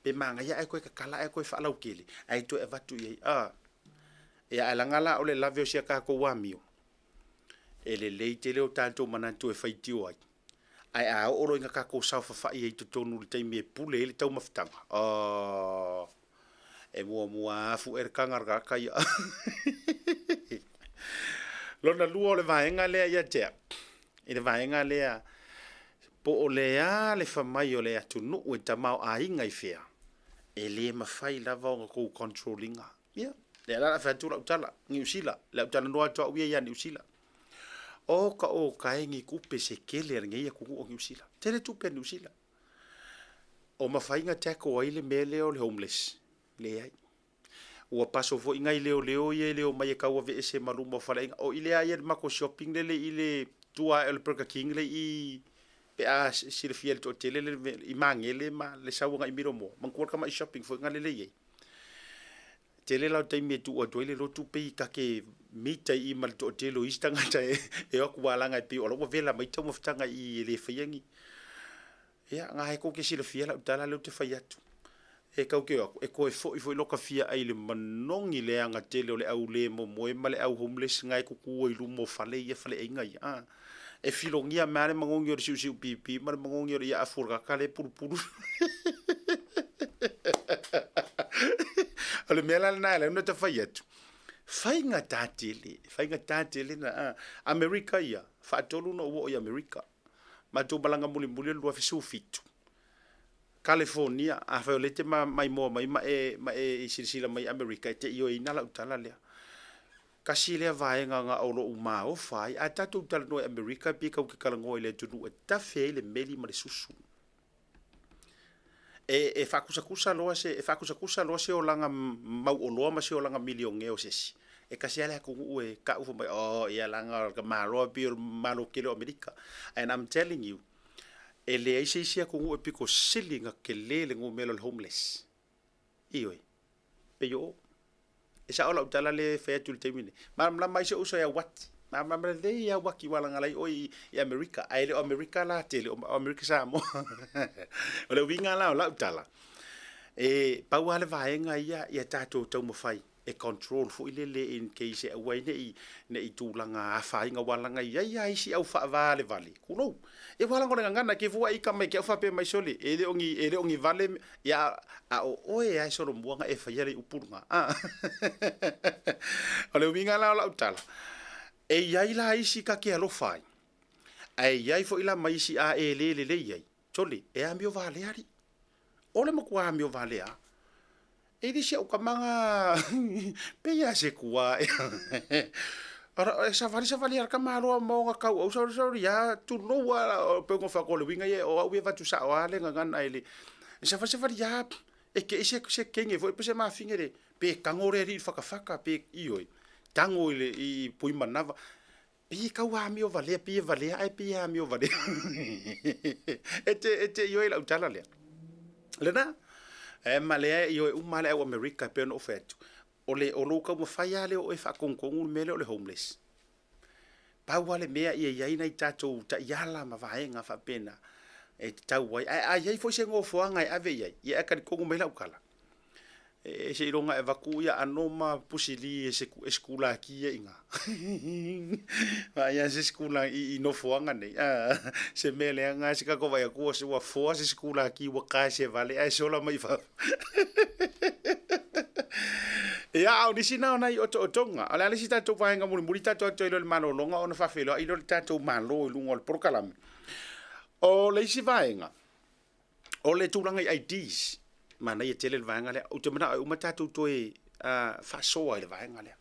pe manaia ae toe tatala ae toe faalautele ae toe avatu i ai. A, ia ae leaga la o le lave o si a tatou amio, e lelei tele o tatou manatu e faitio ai, ae a oo loa ina tatou saofafai ai i totonu i le taimi e pule ai le taumafataga, oh, e muamua afu ea le taga a le tagata ia. Lona lua o le vaega lea ia te au, i le vaega lea po o le a le famai o le atunuu e tamaoaiga i fea, e le mafai lava ona tou control ina. Ia, lea la o le a fai atu lau tala, Niu Sila, le a ou talanoa atu au ia ia Niu Sila. Oka oka e ni tupe se tele a lenei atunuu o Niu Sila. Tele tupe a Niu Sila. O mafai ona tackle ai le mea lea o le homeless? Leai. Ua paso foi nai leoleo ia e le omai e tauaveese ma luma o faleaiga. O i lea ia le matou shopping lele i le tua ae o le Burger King le i pe a silafia e le toatele le i Magele ma le sau agai i Milomoa. Manatua le tamai shopping foi lena lele i ai. Tele la o taimi e tuu atu ai le lotu pei ta te mita i i ma le toatele o isi tagata e o atu aua leaga e pei o la ua vela mai taumafataga i i e le faia ni. Ia, na e tou te silafia lau tala lea ou te fai atu. E tau te o atu, e toe foi foi loka fia ai i le manogi leaga tele o le au le momoe ma le au homeless na e tutu ai i luma o fale ia, faleaiga ia. A, e filogia mai lava le manogi o le siusiu pipi ma le manogi o le iaafu o le tagata lea e pulupulu. O le mea la lena e ala ai ona ta fai atu, faigata tele, faigata tele na, a. Amerika ia, faatolu ona ou oo i Amerika. Matou malaga mulimuli o le 2017. Kalifonia, afai o lea e te maimoa mai ma e, ma e silasila mai i Amerika, e te ioeina lau tala lea. Tasi lea vaega na o lou maofa ai. A tatou talanoa i Amerika, pei tatou te talanoa i le atunuu e tafe ai le meli ma le susu. E, e faakusakusa loa se, e faakusakusa loa se olaga mauoloa ma se olaga milionea o se isi. E tasi lava le atunuu e tau fai mai, oh, ia leaga o le Malo e pei o le Malo tele o Amerika. And I'm telling you, e leai se isi atunuu e pito sili ona tele le numera o le homeless. Ioe, pei o o. E sao lau tala lea e fai atu i le taimi lenei. Malamalama ai si ou uso ia Uati. Malamalama lelei ia Uati ua laga lai oe i Amerika. Ae le o Amerika la tele, o Amerika Samoa. O le uiga la o lau tala, e pau lava le vaega ia, ia tatou taumafai e control foi lele in case e aua ai ne i, ne i tulaga afaina aua leaga e i ai lava isi au faavalavale, tulou. Ia aua leaga o le gagana, e te fua ika mai te au faapea mai, sole, e le o ni, e le o ni vale, ia, a o oe lava e solomua ona e faia le upu lena. A. O le uiga la o lau tala, e i ai la isi ta te alofa ai, ae i ai foi la ma isi a e le lelei ai, sole, e amio valea alii. O le matua amio valea lava. E le si au tama na pei a se kua e savali savali a le tamaloa ma ona tauau savali savali a tulou a pei ona fai atu o le uiga ia o au ia e avatu sao a le gagana e le savali savali a e kei se se kenge foi pe se mafine le pe tago le alii i le fatafata pe ioe tago i le i pui manava Pei e tau amio valea, pei e valea ae pei e amio valea. E te, e te ioe i lau tala lea. Lena, e ma lea e ioe uma lava le au Amerika e pei ona ou fai atu. O le, o lou taumafai lava lea o oe e faatonutonu le mea lea o le homeless. Pau lava le mea ia i ai nai tatou taiala ma vaega faapena e tatau ai. Ae a i ai foi se nofoaga e ave i ai, ia e talitonu mai lau tala, E seiloga e avatu ia ano ma pusili e se e sikulaki ia i ina. Vaai lava se sikula i nofoaga nei, se mea leaga lava se tatou vaai atu ua foa se sikulaki ua kaese vale ae sola mai i fafo. Ia, a o nisi na o nai otootoga. O le a le isi tatou vaega mulimuli tatou atu ai loa i le malologa ona faafeiloai lea o le tatou Malo i luga o le polokalame. O le isi vaega, o le tulaga i IDs. Manaia tele le vaega lea. Ou te manao e uma tatou toe faasoa i le vaega lea.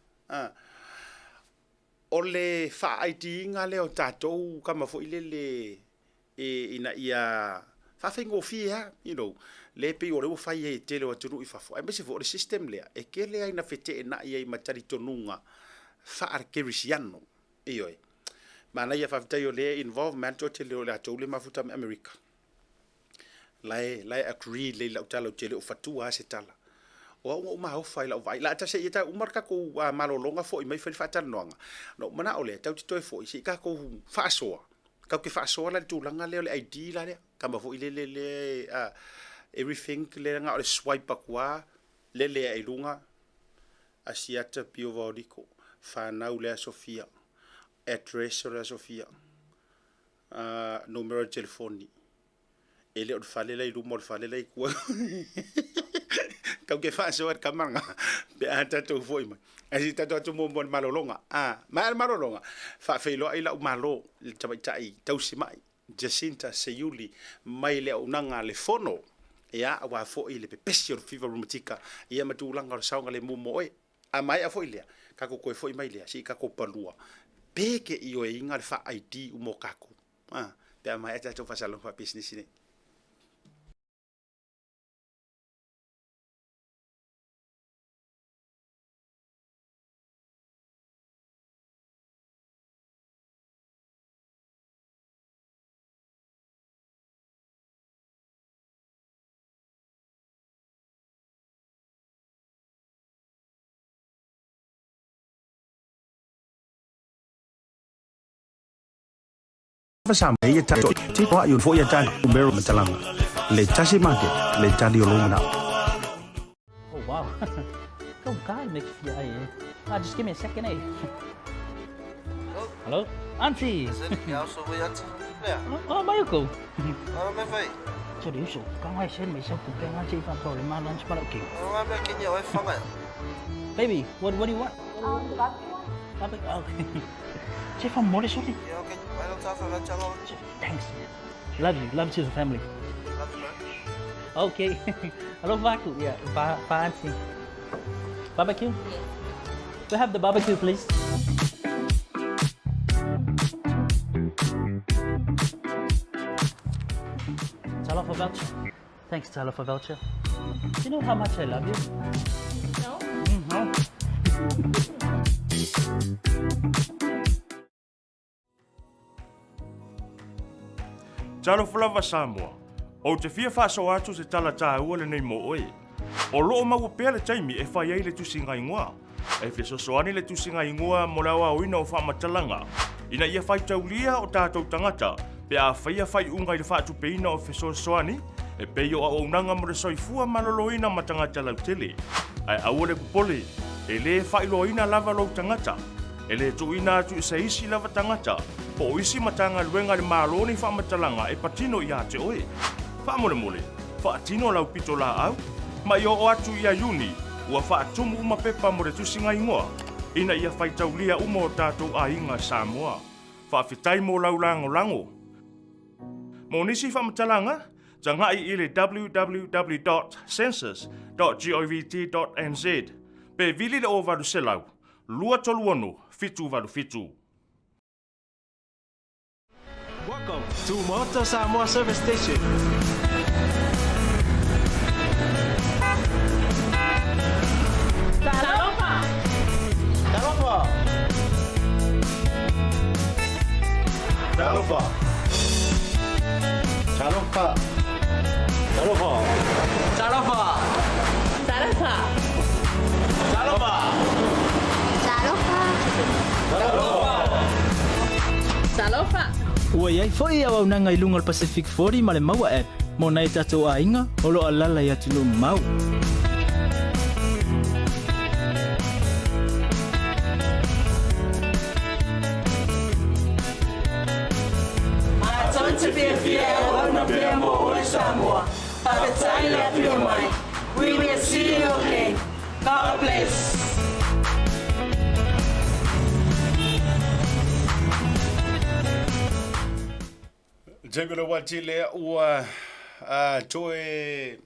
O le faa-ID ina lea o tatou tama foi lele e, ina ia faafaigofie lava, you know, lea e pei o lea ua fai ai e le tele o atunuu i fafo, aemaise foi o le system lea e tele lava ina feteenai ai ma talitonuga faa-kerisiano. Ioe. Manaia faafetai o lea e involve mai lava le toatele o i latou lea e mafuta mai Amerika. La e, la e agree lelei i lau tala ou te le o fatua lava se tala. O au na ou maofa i lau vaai, la ta se i uma le tatou malologa foi mai fai le faatalanoaga, ona ou manao lea tatou te toe foi se i tatou faasoa, tatou te faasoa la i le tulaga lea o le ID la lea, tama foi lele lea everything lea na o le swipe atu lava, lele ae i luga, Asiata Pio Vaoliko, fanau le aso fia, address o le aso fia, numera o le telefoni, e le o le fale la i luma o le fale la i tua. Tatou te faasoa i le tama lena pe a tatou foi mai. Ae se i tatou atu muamua i le malologa. A maea le malologa, faafeiloai lau Malo i le tamaitai tausimai Jacinta Seiuli mai le auaunaga a le Fono, ia, aua foi le pepesi o le fiva reumatika, ia ma tulaga o le saogalemu mo oe. A maea foi lea, tatou toe foi mai lea, se i tatou palua pe ke ioeina le faa-ID uma o tatou, a, pe a maea tatou faasalalauga faapisinisi nei. Le tali o lou manao. Oh wow. Kau kai me fia ai eh. Ah, just give me a second eh. Hello? Auntie. Oh, mai ko. 这里手刚开始没收不变啊，这饭做了嘛，乱七八糟给。Baby, what do you want? Barbecue one? Barbecue. Okay. 这饭没得说的。Thanks. Love you. Love to the family. Okay. Hello, Vaku. Yeah, va, va auntie. Barbecue? We have the barbecue, please. Talofa voucher. Thanks, Talofa voucher. Do you know how much I love you? No? No. Talofa lava Samoa, ou te fia faasoa atu se tala tāua lenei mo oe. O loo maua pea le taimi e fai ai le tusiga igoa. E fesoasoani le tusiga igoa mo le aoaoina o faamatalaga ina ia faitaulia o tatou tagata pe a faia faaiuga i le faatupeina o fesoasoani e pei o auaunaga mo le soifua maloloina ma tagata lautele. Ae aua le popole, e lē faailoaina lava lou tagata. E lē tuuina atu i se isi lava tagata po o isi Matagaluega a le Malo ni faamatalaga e patino iā te oe. Faamolemole, faatino lau pitolaau ma i oo atu ia Iuni ua faatumu uma pepa mo le tusiga igoa ina ia faitaulia uma o tatou aiga Samoa. Faafetai mo lau lagolago. Mo nisi faamatalaga, tagai i le www.census.govt.nz pe vili le 0800 236 787. Welcome to Maota Samoa Service Station. Talofa! Talofa! Talofa! Talofa! Talofa! Talofa! Talofa! Talofa! Talofa! Talofa! Ua i ai foi auaunaga i luga o le Pacific 40 ma le Maua App mo nai o tatou aiga o lo o alaala i atunuu mamao. Matou te fiafia e auauna pea mo oe Samoa. Faafetai le afio mai. We will see you again. God bless. Taimi o le uati lea ua toe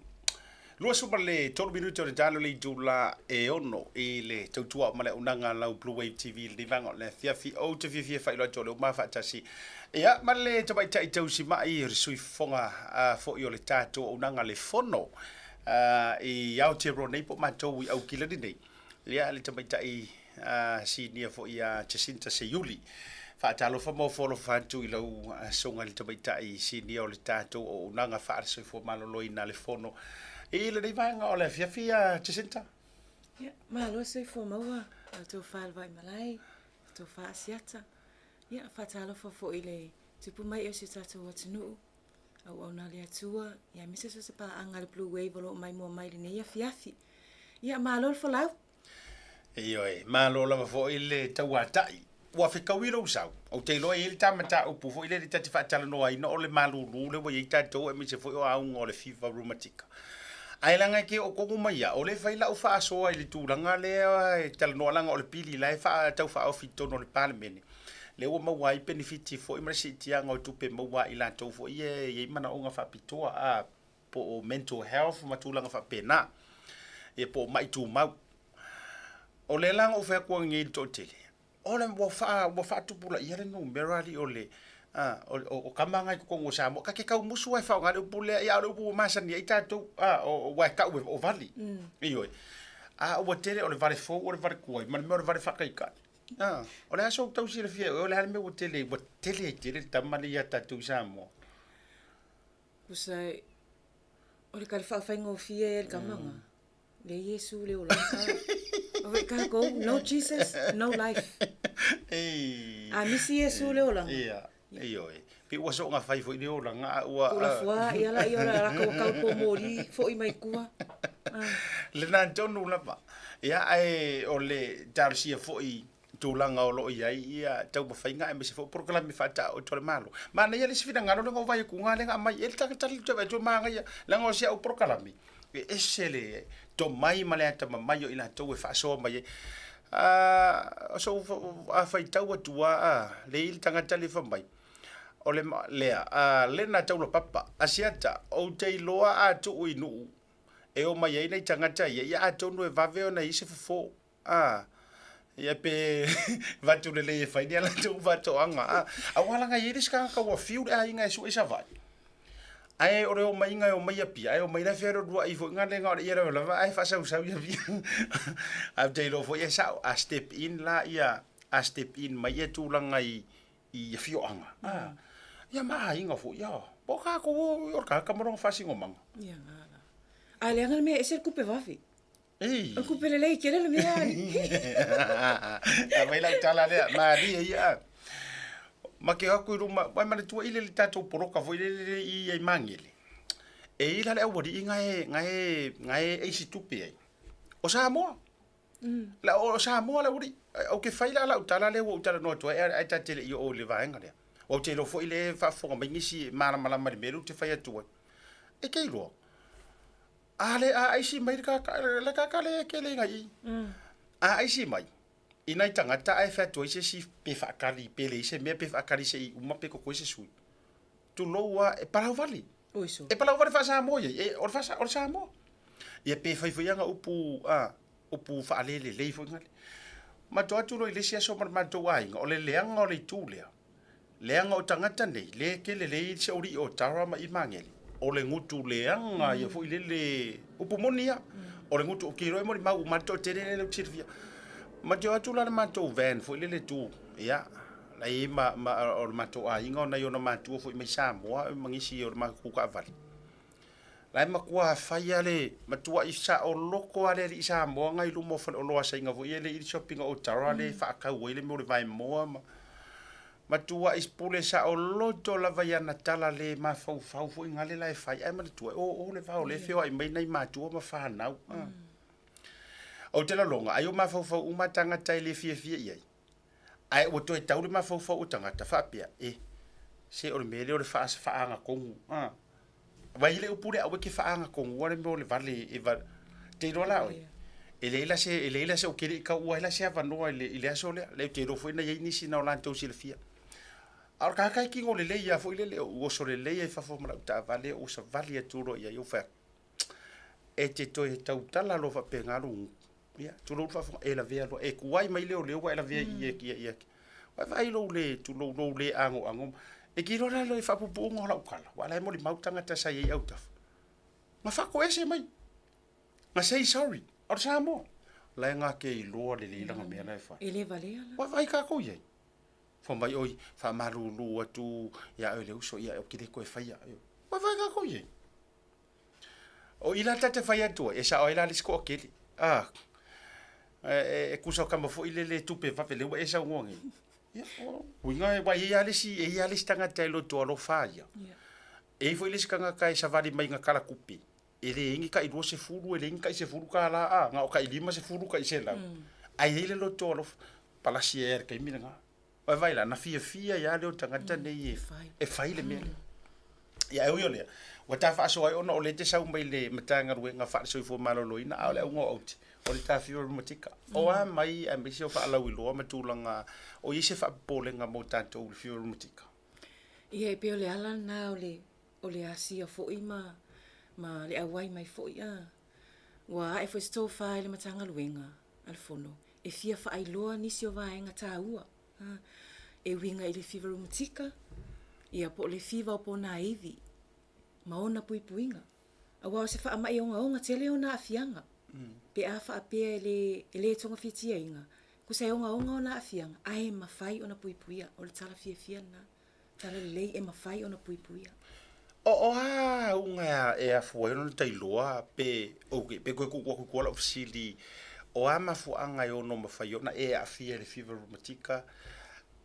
23 minute o le talo le itula e 6 i le tautua ma le auaunaga a lau Blue Wave TV i lenei vaega o le afiafi. Ou te fiafia e faailoa atu o lea ua ma faatasi ia ma le tamaitai tausimai o le sui fofoga foi o le tatou auaunaga le fono i Aotearoa nei po o matou i Aukilani nei. Ia, le tamaitai sinia foi ia Jacinta Seiuli. Faatalofa ma ofo alofa atu i lau susuga i le tamaitai sinia o le tatou auaunaga faale-soifua maloloina a le Fono i lenei vaega o le afiafi ia Jacinta. Ia, malo le soifua maua la outou falevaimalae, la outou faasiata. Ia, faatalofa foi i le tupu mai o si o tatou atunuu, auauna a le Atua, ia aemaise so o se paaga a le Blue Wave o lo o maimoa mai i lenei afiafi. Ia, malo le folau. Ioe, malo lava foi le tauatai. Ua fekaui lou sau. Ou te iloa e i ai le ta mataupu foi lele ta te faatalanoaina o le malulu lea ua i ai tatou aemaise foi o auga o le fiva reumatica. Ae leaga e ke oo tonu mai au, o lea e fai lau faasoa i le tulaga lea e talanoa leaga o le pili la e tau faaofi i totonu o le Palemene, lea ua maua ai penefiti foi ma le siitiaga o tupe maua a i latou foi ia e i ai manaoga faapitoa a po o mental health ma tulaga faapena, ia po o mai tumau. O lea la na ou fai atu ai nei i le toatele, o le ua faa ua faatupulaia le numera alii o le a o tama na i totonu o Samoa, ta te tau musu lava e faaaoga le upu lea, ia a o le upu ua masani ai tatou, a aua e tau o vali. Ioe. A ua tele o le vale fou o le vale tuai ma le mea o le vale faataitai. A o le a sou tau silafia e oe o le a le mea ua tele ua tele ai tele le tama lea ia tatou i Samoa? Tusa o le tali faafaigofie e le tama na. Le Iesu le olaga. O vei kākou, no Jesus, no life. A misi Iesu le olaga. Ia, ioe. Pe ua soonga fai foi le olaga a ua... Tuulafoa ia la ia la latou kau po moli foi mai tua. Lena tonu lava. Ia, ae o le talosia foi tulaga o lo o i ai ia taumafaiga aemaise foi o polokalame faataoto a le Malo. Manaia le isi finagalo lea na ou vaai atu lea na aumai e le tagata le toe vaai atu e manaia leaga o si au polokalame e ese le tomai ma le atamamai o i latou e faasoa mai ai. O sou faitau atu lava lea e i ai le tagata lea fai mai, o le lea Lena Taulapapa Asiata, ou te iloa a tuu i Nuu e omai ai nai tagata ia, ia atonu e vave ona i ai se fofo. A, ia pe vatu lelei e fai ni a latou faatoaga. A, aua leaga e i ai le isi tagata ua fiu le aiga e sue i Savaii. Ae o le omaiga e omai Apia, ae omai la e fealualuai foi na le na o le ia lava lava ae faasausau i Apia. Ae ou te iloa foi e sao, a step in la ia, a step in mai ia tulaga i i afioaga, a, ia ma aiga foi, ia, po o tatou o le tagata ma lona faasinomaga. Ia, la. Ae leaga le mea e ese le tupe vave. Ei. O le kupe lelei tele le mea alii. Aumai lau tala lea, malie ia. Ma ke atu i luma, wai manatua i le le tatou poloka foi lele le i ai Magele. E i la le aualii nga e, nga e, nga e eisi tupe ai. O Samoa. La, o Samoa le aualii. Ou te fai la lau tala lea ua ou talanoa atu ai, ae ta te le i oo i le vaega lea. Ou te iloa foi le faafofoga mai nisi e malamalama i le mea lea ou te fai atu ai. E te iloa, A le a aisi mai le kaka, le kaka le ke le ngai. A aisi mai, i nai tagata ae fai atu ai se isi pe faakali, pe leai se mea, pe faakali se i uma pe koko ai se sui. Tulou a, e palau vale. E palau vale faa-Samoa iai, e, o le faa, o le Samoa. Ia pe fai foi ana upu, a, upu faalelelei foi ngale. Matou atu loa i le isi aso ma le matou aiga, o le leaga o le itu lea, leaga o tagata nei, le ke lelei se oli o Tara ma i Magele, o le gutu leaga ia foi lele, upu moni ia, o le gutu, ke iloa e molimau uma le toatele lea ou te silafia. Matou atu la le matou van foi lele tu, ia, la i ai ma, ma, o le matou aiga o nai ona matua foi mai Samoa ma nisi o le matou taavale. La e matua fai lava le matuai saoloto lava le alii Samoa na i luma o faleoloa a Saina foi ia le i le shopping o Otara lea e faatau ai le mea o le vaemoa ma matuai pule saoloto lava i ana tala le mafaufau foi gale la e fai ae manatua o o le va o lea e feoai mai nai matua ma fanau. Ou te lalona ai o mafaufau uma tagata e le fiafia i ai. Ae ua toe tau le mafaufau o tagata faapea, e, se o le mea lea o le faagatonu, a. Vai le upu lea, aua e te faagatonu le mea o le vale e vale. Te iloa la oe. E leai la se, e leai la se, ou te le i taua ai la se avanoa i le, i le aso lea. Lea ou te iloa foi na i ai nisi na o latou silafia. A o le tagata e kino lelei lava foi lele, ou oso lelei ai i fafo ma lau taavale, ou savali atu loa i ai, ou fai atu, E te toe tautala loa faapena lou gutu. Ia, tulou le faafofoga, e lavea loa, e tuai mai leoleo ua e lavea i i i i. Vaai lou le, tulou lou le anoano. E te iloa la le faapuupuuga o lau tala, aua o la e molimau tagata sa i ai autafa. Na faatoese mai. Na say sorry. O le Samoa. La e na te iloa lelei lana mea la e fai. E le valea la. Ua vaai tatou i ai. Fai mai oi, faamalulu atu ia oe le uso, ia ou te le toe faia. Ua vaai tatou i ai. O i la ta te fai atu ai, e sao ai la le isi toatele. Ah, e tusa o tama foi lele e tupe vave lea ua e saunoa nei. Ia, o uiga e, ua i ai lava le isi, e i ai lava le isi tagata e loto alofa ia. E i ai foi le isi tagata e savali mai na tala tupe. E leai ni tai 20, e leai ni tai $10 a, na o tai 50, tai 100. Ae i ai le loto alofa, palasi ai lava i le taimi lena. Vaai la, na fiafia ai lava lea o tagata nei e fai le mea lea. Ia, ae ui o lea, ua ta faasoa ai ona o lea e te sau mai le Matagaluega Faale-Soifua Maloloina, a o le auga o aute, o le ta fiva reumatika. O a mai aemaise o faalauiloa ma tulaga, o i ai se faapopolega mo tatou i le fiva reumatika? Ia, e pei o le ala lena o le o le asia foi ma ma le auai mai foi a. Ua ae foi se tofa i le Matagaluega a le Fono e fia faailoa nisi o vaega taua a, e uiga i le fiva reumatika, ia po o le fiva o ponaivi ma ona puipuiga. Aua o se faamai ogaoga tele ona aafiaga pe a faapea e le e le togafitiaina, tusa e ogaoga ona aafiaga ae mafai ona puipuia. O le tala fiafia lena. Tala lelei e mafai ona puipuia. O a auga e afua ai ona tailoa pe, okay, pe toe tuu atu i tua lau fesili, o a mafuaaga e ono mafai ona e aafia i le fiva reumatika,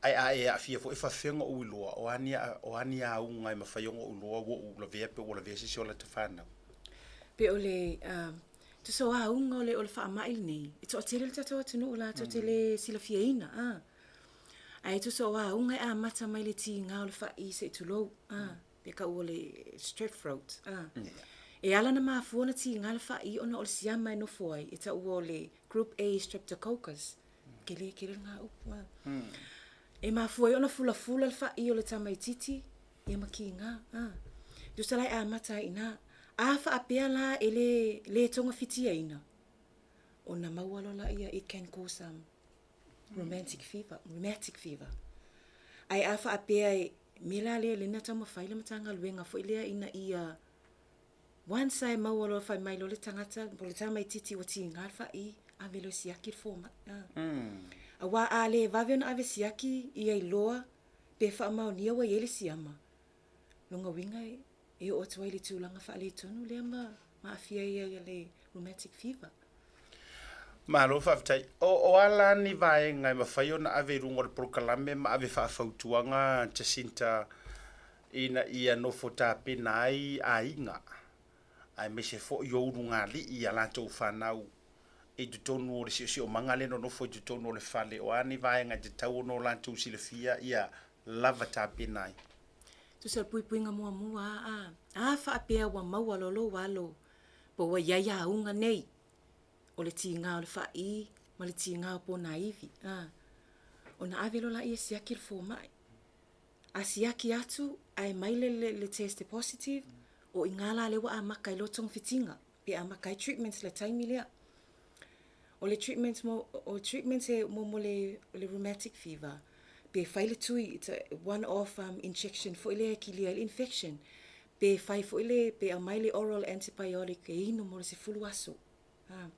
ae a e aafia foi e faafefea ona ou iloa, o a ni, o a ni auga e mafai ona ou iloa ua ou lavea pe ua lavea se isi o lata fanau? Pe o le tusa o auga o le o le faamai lenei, e toatele le tatou atunuu latou te le silafiaina, a. Ae tusa o auga e amata mai le tiga o le fa'i se i tulou, a, pe tau o le strep throat, a. E ala ona mafua ona tiga le fa'i ona o le siama e nofo ai, e taua o le Group A Streptococcus, tele tele lena upu, a. E mafua ai ona fulafula le fa'i o le tamaititi, ia ma tiga, a. Tusa la e amata ai i ina. A faapea la e le, le togafitiaina, ona maua loa laia, it can cause romantic fever, rheumatic fever. Ae a faapea e mea la lea lena taumafai le Matagaluega foi lea ina ia once a e maua loa fai mai loa le tagata po o le tamaititi ua tiga le fa'i, ave loa e siaki le fomai. Aua a le vave ona ave siaki ia iloa pe faamaonia ua i ai le siama, lona uiga e e oo atu ai i le tulaga faaletonu lea ma aafia ai le rheumatic fever. Malo faafetai. O a la ni vaega e mafai ona ave i luga o le polokalame ma ave faafautuaga Jacinta ina ia nofo tapena ai aiga aemaise foi o ulugalii i a latou fanau i totonu o le siosiomaga lea e nonofo i totonu o le fale, o a ni vaega e tatau ona o latou silafia ia lava tapena ai? Tusa o le puipuiga muamua a, a faapea ua maua loa lou alo po ua i ai auga nei o le tiga o le fa'i ma le tiga o ponaivi, a, ona ave loa laia e siaki le fomai. A siaki atu ae mai le, le, le test e positive, o i ina la lea ua amata ai loa togafitiga, pe amata ai treatments i le taimi lea. O le treatment mo, o treatment e mo, mo le, le rheumatic fever, pe fai le tui, it's a one off injection foi lea e kilia ai le infection, pe fai foi le, pe aumai le oral antibiotic e inu mo le 10 aso. A.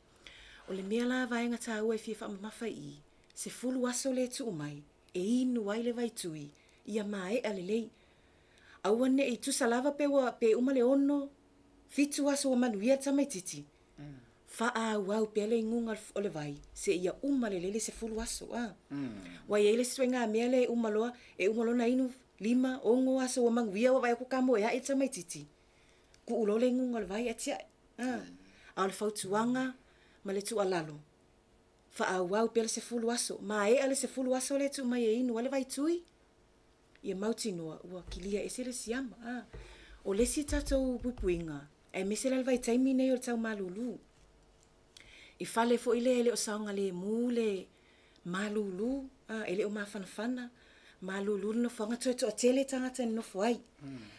O le mea la vaega taua e fia faamamafa i i, 10 aso lea e tuu mai, e inu ai le vaitui, ia maea lelei. Aua ne i tusa lava pe ua, pe uma le 6, 7 aso ua manuia le tamaititi, faaauau pea le inuga o le vai seia uma lelei le 10 aso. A. Ua i ai le isi ituaiga mea lea e uma loa, e uma loa ona inu 5, 6 aso ua manuia ua vaai atu ka moe ae le tamaititi, tuu loa le inuga o le vai ae tiai. A. A o le fautuaga ma le tuualalo, faaauau pea le 10 aso, maea le 10 aso lea e tuu mai e inu ai le vaitui, ia mautinoa ua kilia ese le siama. A. O le isi tatou puipuiga, aemaise la le vaitaimi lenei o le tau malulu. I fale foi lea e le o saogalemu le malulu, a, e le o mafanafana, malulu le nofoaga, toe toatele tagata e nonofo ai.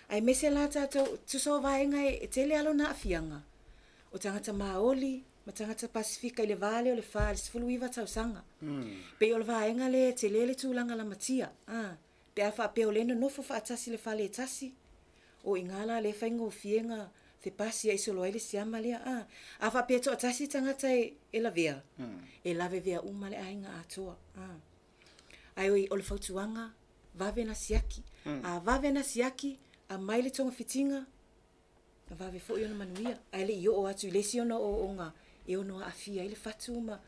Aemaise la tatou, tusa o vaega e tele lava lona aafiaga, o tagata Maoli ma tagata Pasefika i le va lea o le 4 i le 19 tausaga. Pei o le vaega lea e tele le tulaga lamatia, a, pe a faapea o lea e nonofo faatasi i le fale e tasi, O i ina la lea e faigofie na fepasia'i solo ai le siama lea. A, a faapea e toatasi tagata e, e lavea, e lavevea uma le aiga atoa. A. Ae oi, o le fautuaga, vave na siaki. A vave na siaki, aumai le togafitiga, na vave foi ona manuia, ae le i oo atu i le isi ona ooooga e ono aafia ai le fatu ma,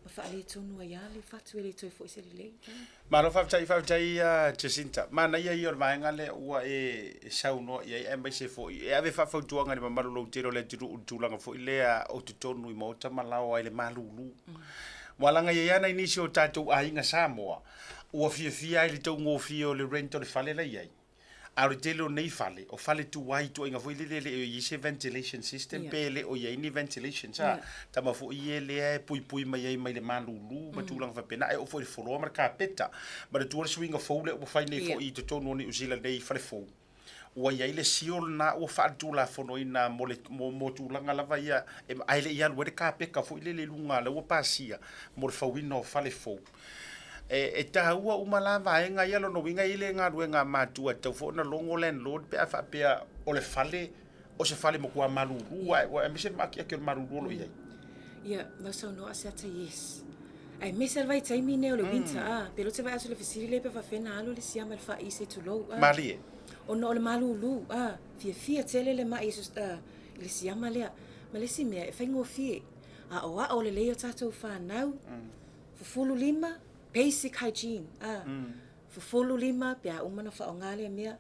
ma faaletonu ai lava le fatu e le toe foi se lelei. Malo faafetai, faafetai Jacinta. Manaia ia o le vaega lea ua e saunoa i ai aemaise foi e ave faafautuaga i le mamalu lautele o le atunuu i le tulaga foi lea o totonu i maota ma laoa i le malulu. Ua laga i ai lava nai nisi o tatou aiga Samoa ua fiafia ai i le taugofie o le rent o le fale la i ai. A o le tele o nei fale, o fale tuai ituaiga foi lele e le o i ai se ventilation system pe le o i ai ni ventilation sa. Tama foi ia lea e puipui mai ai mai le malulu ma tulaga faapena, e oo foi i le foloa ma le kapeta. Manatua le suiga fou lea ua fai nei foi i totonu o Niu Sila nei i fale fou, ua i ai le seal lena ua faaletulafonoina mo le mo tulaga lava ia, ae le i alu ai le kapeta foi lele i luga lea ua pasia mo le fauina o fale fou. E taua uma la vaega ia, lona uiga e i ai le galuega a matua e tatau foi ona logo landlord pe a faapea o le fale o se fale matua malulu aemaise le maakiaki o le malulu o lo o i ai. Ia, lau saunoa Asiata, yes. Aemaise lava i taimi nei o le winter, a, pe lote vaai atu i le fesili lea pe faapefea ona alu le siama i le faaii se tulou, a. Malie. Ona o le malulu, a, fiafia tele le mai i le siama lea. Ma le isi mea, e faigofie, aoao lelei o tatou fanau, Fufulu lima, basic hygiene, a. Fufulu lima pe a uma ona faaaoga lea mea,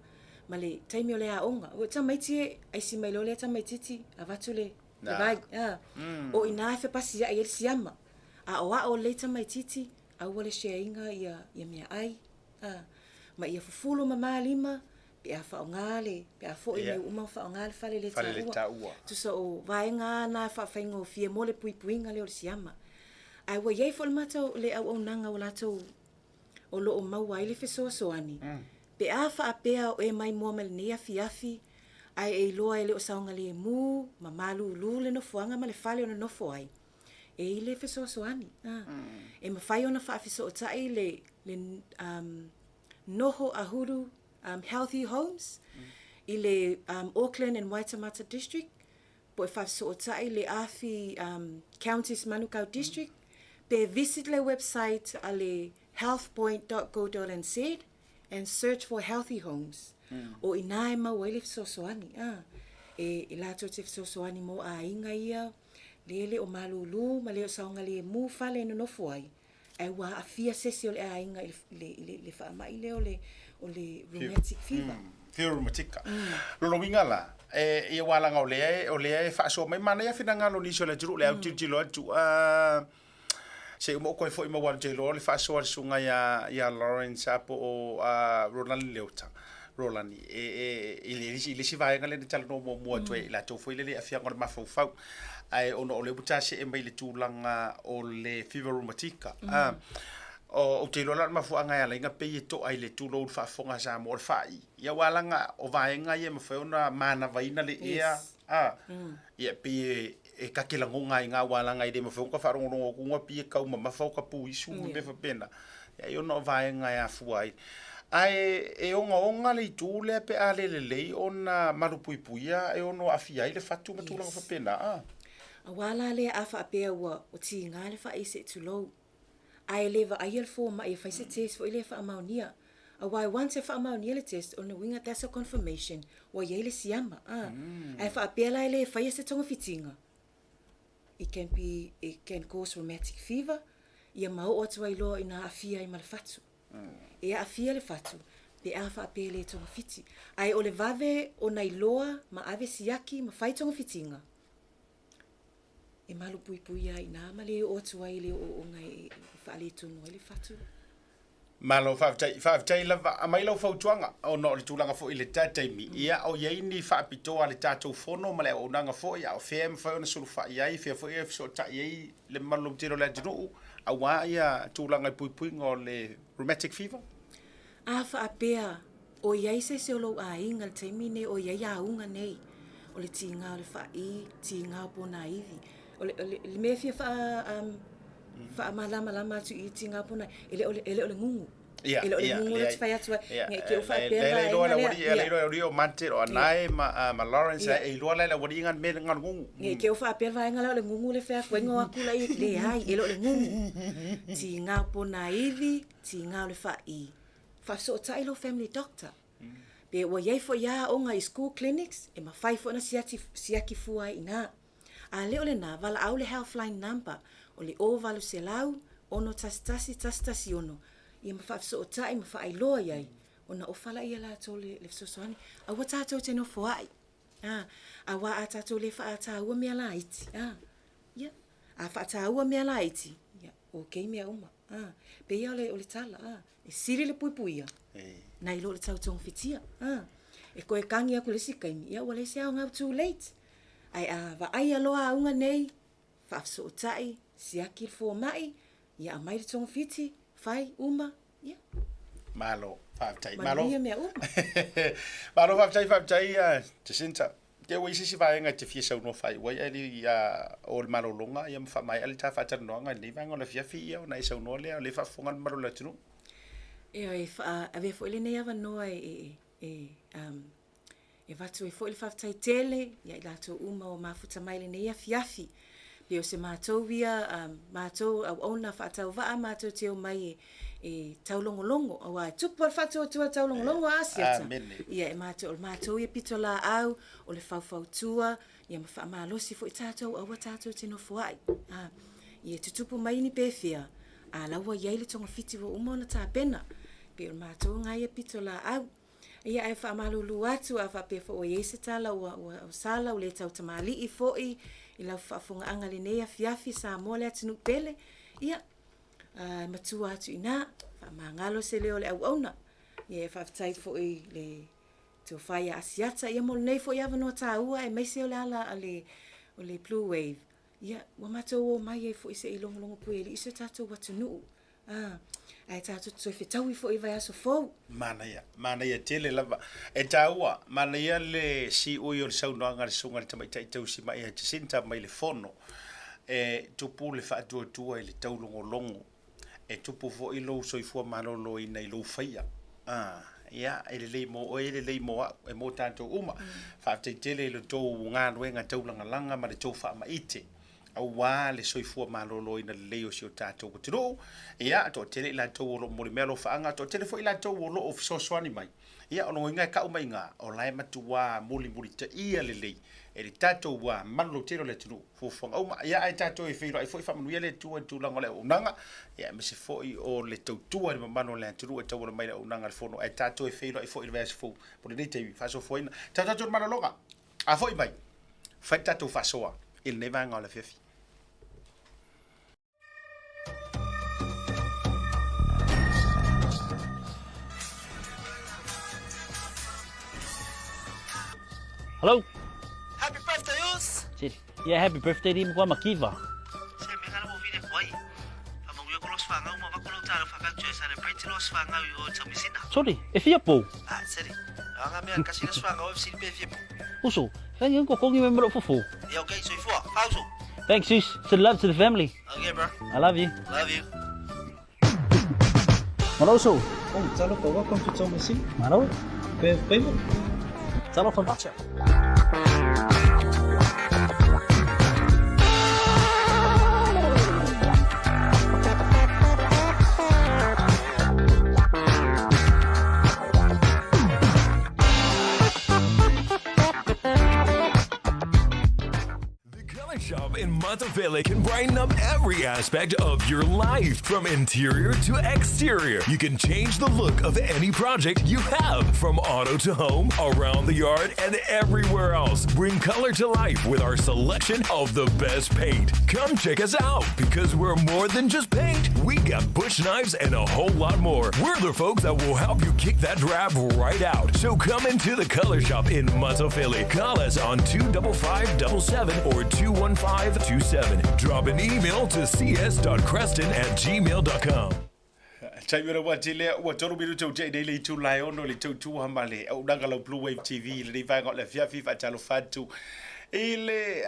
ma le taimi o le aoga. Ua tamaiti e aisi mai loa lea tamaititi, avatu le vai, a. O i ina e fepasia'i ai le siama. Aoao lelei tamaititi, aua le share ina ia meaai, a. Ma ia fufulu mama lima pe a faaaoga le, pe a foi mai ua uma ona faaaoga le fale le taua. Tusa o vaega lava na e faafaigofie mo le puipuiga lea o le siama. Ae ua i ai foi le matou, le auaunaga ua latou, o lo o maua ai le fesoasoani, pe a faapea o e maimoa mai lenei afiafi, ae e iloa e le o saogalemu ma malulu le nofoaga ma le fale o nonofo ai, e i le fesoasoani. E mafai ona faafesootai le, le noho ahuru Healthy Homes i le Auckland and Waitemata District, po e faafesootai le Awhi Counties Manukau District, pe visit le website a le healthpoint.go.nz and search for Healthy Homes. O inā e mau ai le fesoasoani, a, e latou te fesoasoani mo aiga ia, lele o malūlū ma le o saogalemu fale e nonofo ai, ae ua aafia se isi o le aiga i le faamai lea o le rheumatic fever. Fever rheumatica. Lona uiga la, e, ia aua leaga o lea, o lea e faasoa mai, manaia finagalo o nisi o le atunuu, lea ou tilotilo atu, a, se i uma ou toe foi mai aua ou te iloa o le faasoa a le susuga ia, ia Lawrence a po o Rolani Leota, Rolani, e, e, i le, i le isi vaega lea na talanoa muamua atu ai i latou foi lele i aafiaga o le mafaufau. Ae ona o lea ua ta see mai i le tulaga o le fever rheumatica, a, o, ou te iloa la o le mafuaaga e ala ai ona pei e to'a i le tulou i le faafofoga a Samoa o le fa'i, ia aua leaga o vaega ia e mafai ona manavaina le ea, a, ia e pei e, e ta te lagona ai i ina aua leaga e le mafai ona ta faalogologo atu ona pei e taumamafa o ta puisu ma mea faapena, ia ai ona o vaega e afua ai. Ae e ogaoga le itu lea pe a le lelei ona malupuipuia e ono aafia ai le fatu ma tulaga faapena, a. Aua la lea a faapea ua tiga le fa'i se i tulou, ae le vaaia le fomai e fai se test foi lea e faamaonia. Aua once e faamaonia le test, o lona uiga that's a confirmation ua i ai le siama, a. Ae faapea la e le faia se togafitiga, it can be, it can cause rheumatic fever, ia ma oo atu ai loa ina aafia ai ma le fatu. E aafia le fatu pe a faapea e le togafiti. Ae o le vave ona iloa ma ave siaki ma fai togafitiga, e malupuipuia ai i ina ma le oo atu ai i le ooooga e faaletonu ai le fatu. Malo faafetai, faafetai lava. Aumai lau fautuaga ona o le tulaga foi i le ta taimi, ia o i ai ni faapitoa a le tatou fono ma le auaunaga foi, a o fea e mafai ona sulufai ai, fea foi e fesootai ai le mamalu lautele o le atunuu aua ia tulaga i puipuiga o le rheumatic fever? A faapea o i ai se isi o lou aiga i le taimi nei o i ai auga nei, o le tiga o le fa'i, tiga o ponaivi. O le, o le, le mea e fia faa, um, faamalamalama atu i tiga o ponaivi, e le o le, e le o le gugu. Ia, E le o le ia, gugu la leai. te fai atu ai, Ia, ne i te i ua e, faapea le, le iloa vaega le lea. aualii, le Ia. iloa le aualii o Mante, o Anae ma, ah, ma Lawrence, Ia. e iloa la le aualii nga mea nga le gugu. Ne i te i ua faapea le vaega lea o le gugu le fai atu ai, na o atu laia, leai, e le o le gugu. Tiga o ponaivi, tiga o le fa'i. Faafesootai lou family doctor. Pe ua i ai foi a aoga i school clinics, e mafai foi ona siati, siaki fua ai i ina. A le o lena, valaau le healthline number, o le 0800 611 116, ia ma faafesootai ma faailoa i ai, ona ofa laia e latou le, le fesoasoani. Aua tatou te nofoa'i, a, aua a tatou le faataua mea laiti, a, ia, a faataua mea laiti, ia, okay mea uma. A, pei lava o le tala, a, e sili le puipuia nai lo le tau togafitia. A, e toe tagi atu i le isi taimi, ia ua leai se aoga, ua too late. Ae a vaaia loa auga nei, faafesootai, siaki le fomai, ia aumai le togafiti, fai, uma, ia. Malo, faafetai. Malo. Manuia mea uma. Malo, faafetai, faafetai, Jacinta. Te ua i se isi vaega e te fia saunoa faaiu ai, ae le i oo i le malologa ia ma faamaea le ta faatalanoaga i lenei vaega o le afiafi, ia ona e saunoa lea, o lea e faafofoga le mamalu o le atunuu. Ioe, e avea foi lenei avanoa e, e, e avatu ai foi le faafetai tele ia i latou uma ua mafuta mai lenei afiafi. Pei o se matou ia, matou auauna faatauvaa matou te omai e, e taulogologo, aua e tupu lava le faatuatua taulogologo a Asiata. Ia e matou, o le matou ia pitolaau, o le faufautua, ia ma faamalosi foi tatou, aua tatou te nofoai. A, ia tutupu mai ni pefea, a la ua i ai le togafiti ua uma ona tapena. Pei o le matou lena ia pitolaau. Ia ae faamalulu atu a faapea foi ua i ai se tala ua, ua, ua sala, ua le tautamalii foi i lau faafofogaaga i lenei afiafi, Samoa le atunuu pele, ia, a, e matua atu i ina, faamagalo se leo o le auauna. Ia e faafetai foi i le tofa ia Asiata, ia mo lenei foi avanoa taua aemaise o le ala a le, o le Blue Wave. Ia, ua matou omai ai foi se i logologo puialii si o tatou atunuu. A, ae tatou te toe fetaui foi i le vaiaso fou. Manaia, manaia tele lava. E taua, manaia le siui o le saunoaga a le Susuga i le Tamaitai Tausimai ia Jacinta mai le Fono. E tupu le faatuatua i le taulogologo, e tupu foi lou soifua maloloina i lou faia. A, ia, e lelei mo oe, e lelei mo au, e mo tatou uma. Faafetai tele i le tou galuega taulagalaga ma le tou faamaite. aua le soifua maloloina lelei o si o tatou atunuu. Ia, toatele i latou o lo o momoli mai alofaaga, toatele foi i latou o lo o fesoasoani mai. Ia, o lona uiga e kau mai iga, o la e matuā mulimulitaia lelei e le tatou malu lautele o le atunuu fuafuaga uma. Ia, ae tatou e feiloai foi, faamanuia le Atua i le tulaga o le auaunaga, ia, aemaise foi o le tautua i le mamalu o le atunuu e tauala mai i le auaunaga a le Fono. Ae tatou e feiloai foi i le vaiaso fou mo lenei taimi faasoafoaina. Tau tatou i le malologa! A foi mai, fai le tatou faasoa i lenei vaega o le afiafi. Hello. Happy birthday, Us! Yeah, happy birthday di mkwa makiva. Se me ngala mo vile kwai. Whamanuia ko los whangau ma wako lau tāro whakautu e celebrate los whangau i o taumisina. Sorry, e fia pou. Ah, seri. Anga mea kasi los whangau e fisili pe fia pou. Uso, thank you ko kongi me mero fufu. Yeah, okay, soifua. Fauso. Thanks, sis. Send love to the family. Okay, bro. I love you. Love you. Malo, uso. Oh, talofa, welcome to Taumeasina. Malo. Pe, pe, Talofa macha. The Color Shop. in Matafele can brighten up every aspect of your life, from interior to exterior. You can change the look of any project you have, from auto to home, around the yard, and everywhere else. Bring color to life with our selection of the best paint. Come check us out because we're more than just paint. We got bush knives and a whole lot more. We're the folks that will help you kick that drab right out. So come into the color shop in Matafele. Call us on 25577 or 21527. Drop an email to cs.creston at gmail.com. Taimi ora ua tele ua tolu minute ua tea nei le itu la e ono le tautua ma le auaunaga lau Blue Wave TV i lenei vaega o le afiafi faatalofa atu i le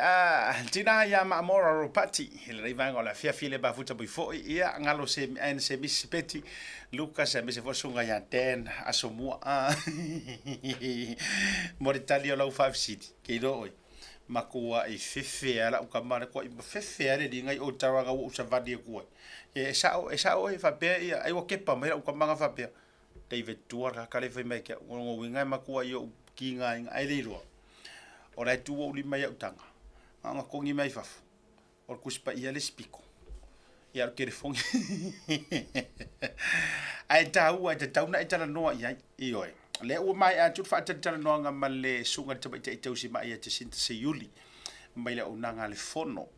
tina ia Maamora Ropati i lenei vaega o le afiafi le mafuta mai foi ia galo se and se Miss Betty Lucas aemaise foi susuga ia Dan Asomua mo le tali o lau faafesili ke iloa oe makuaʻi fefe a la'u kama le kuaʻi fefe a le liga i o taraga ua ou savali aku ai. E sa'o, e sa'o e faapea ia, ai ua kepa mai la'u kama na faapea, David tua le kaka le fai mai ke a'u, o lona uiga e makuaʻi o'u kiga aiga, ae le iloa, o la e tu o'u lima i a'u taga, na ona kogi mai fafo, o le Tusi Paia le isi piko, ia o le telefoni. Ae taua, e tatau ona e talanoa i ai, ioe. O lea ua maea atu le faatalatalanoaga ma le Susuga i le Tamaitai Tausima'i ia Jacinta Seiuli mai le auaunaga a le Fono.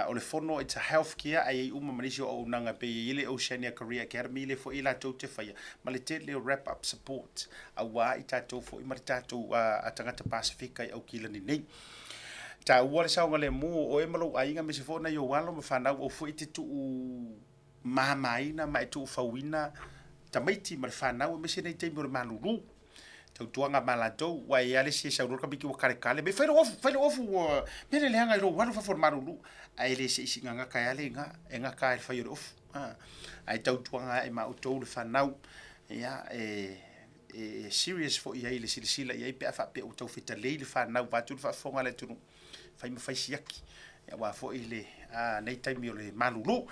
O le Fono it's a health care ae i ai uma ma nisi o auaunaga e pei e i ai le Oceania Career Academy lea foi latou te faia ma le tele o wrap up support auā i tatou foi ma le tatou tagata Pasefika i Aukilani nei. Taua le saogalemu o oe ma lou aiga aemaise foi o nai ou alo ma fanau ou foi e te tuu mamaina ma e tuufauina tamaiti ma le fanau aemaise nei taimi o le malulu. Tautuaga ma latou, ua e ale se sau loa le tamaiti ua kalekale mai, fai lou ofu, fai lou ofu, ua mea le leaga i lou alu fafo o le malulu. Ae le se i gagata e ale i ina, e gata lava i le fai o le ofu. Ae tautuaga ae ma outou le fanau, ia, e, e serious foi i ai le silasila i ai pe a faapea ua tau fetalei le fanau vaeatu le faafofoga a le atunuu. Fai ma fai siaki aua foi le nei taimi o le malulu.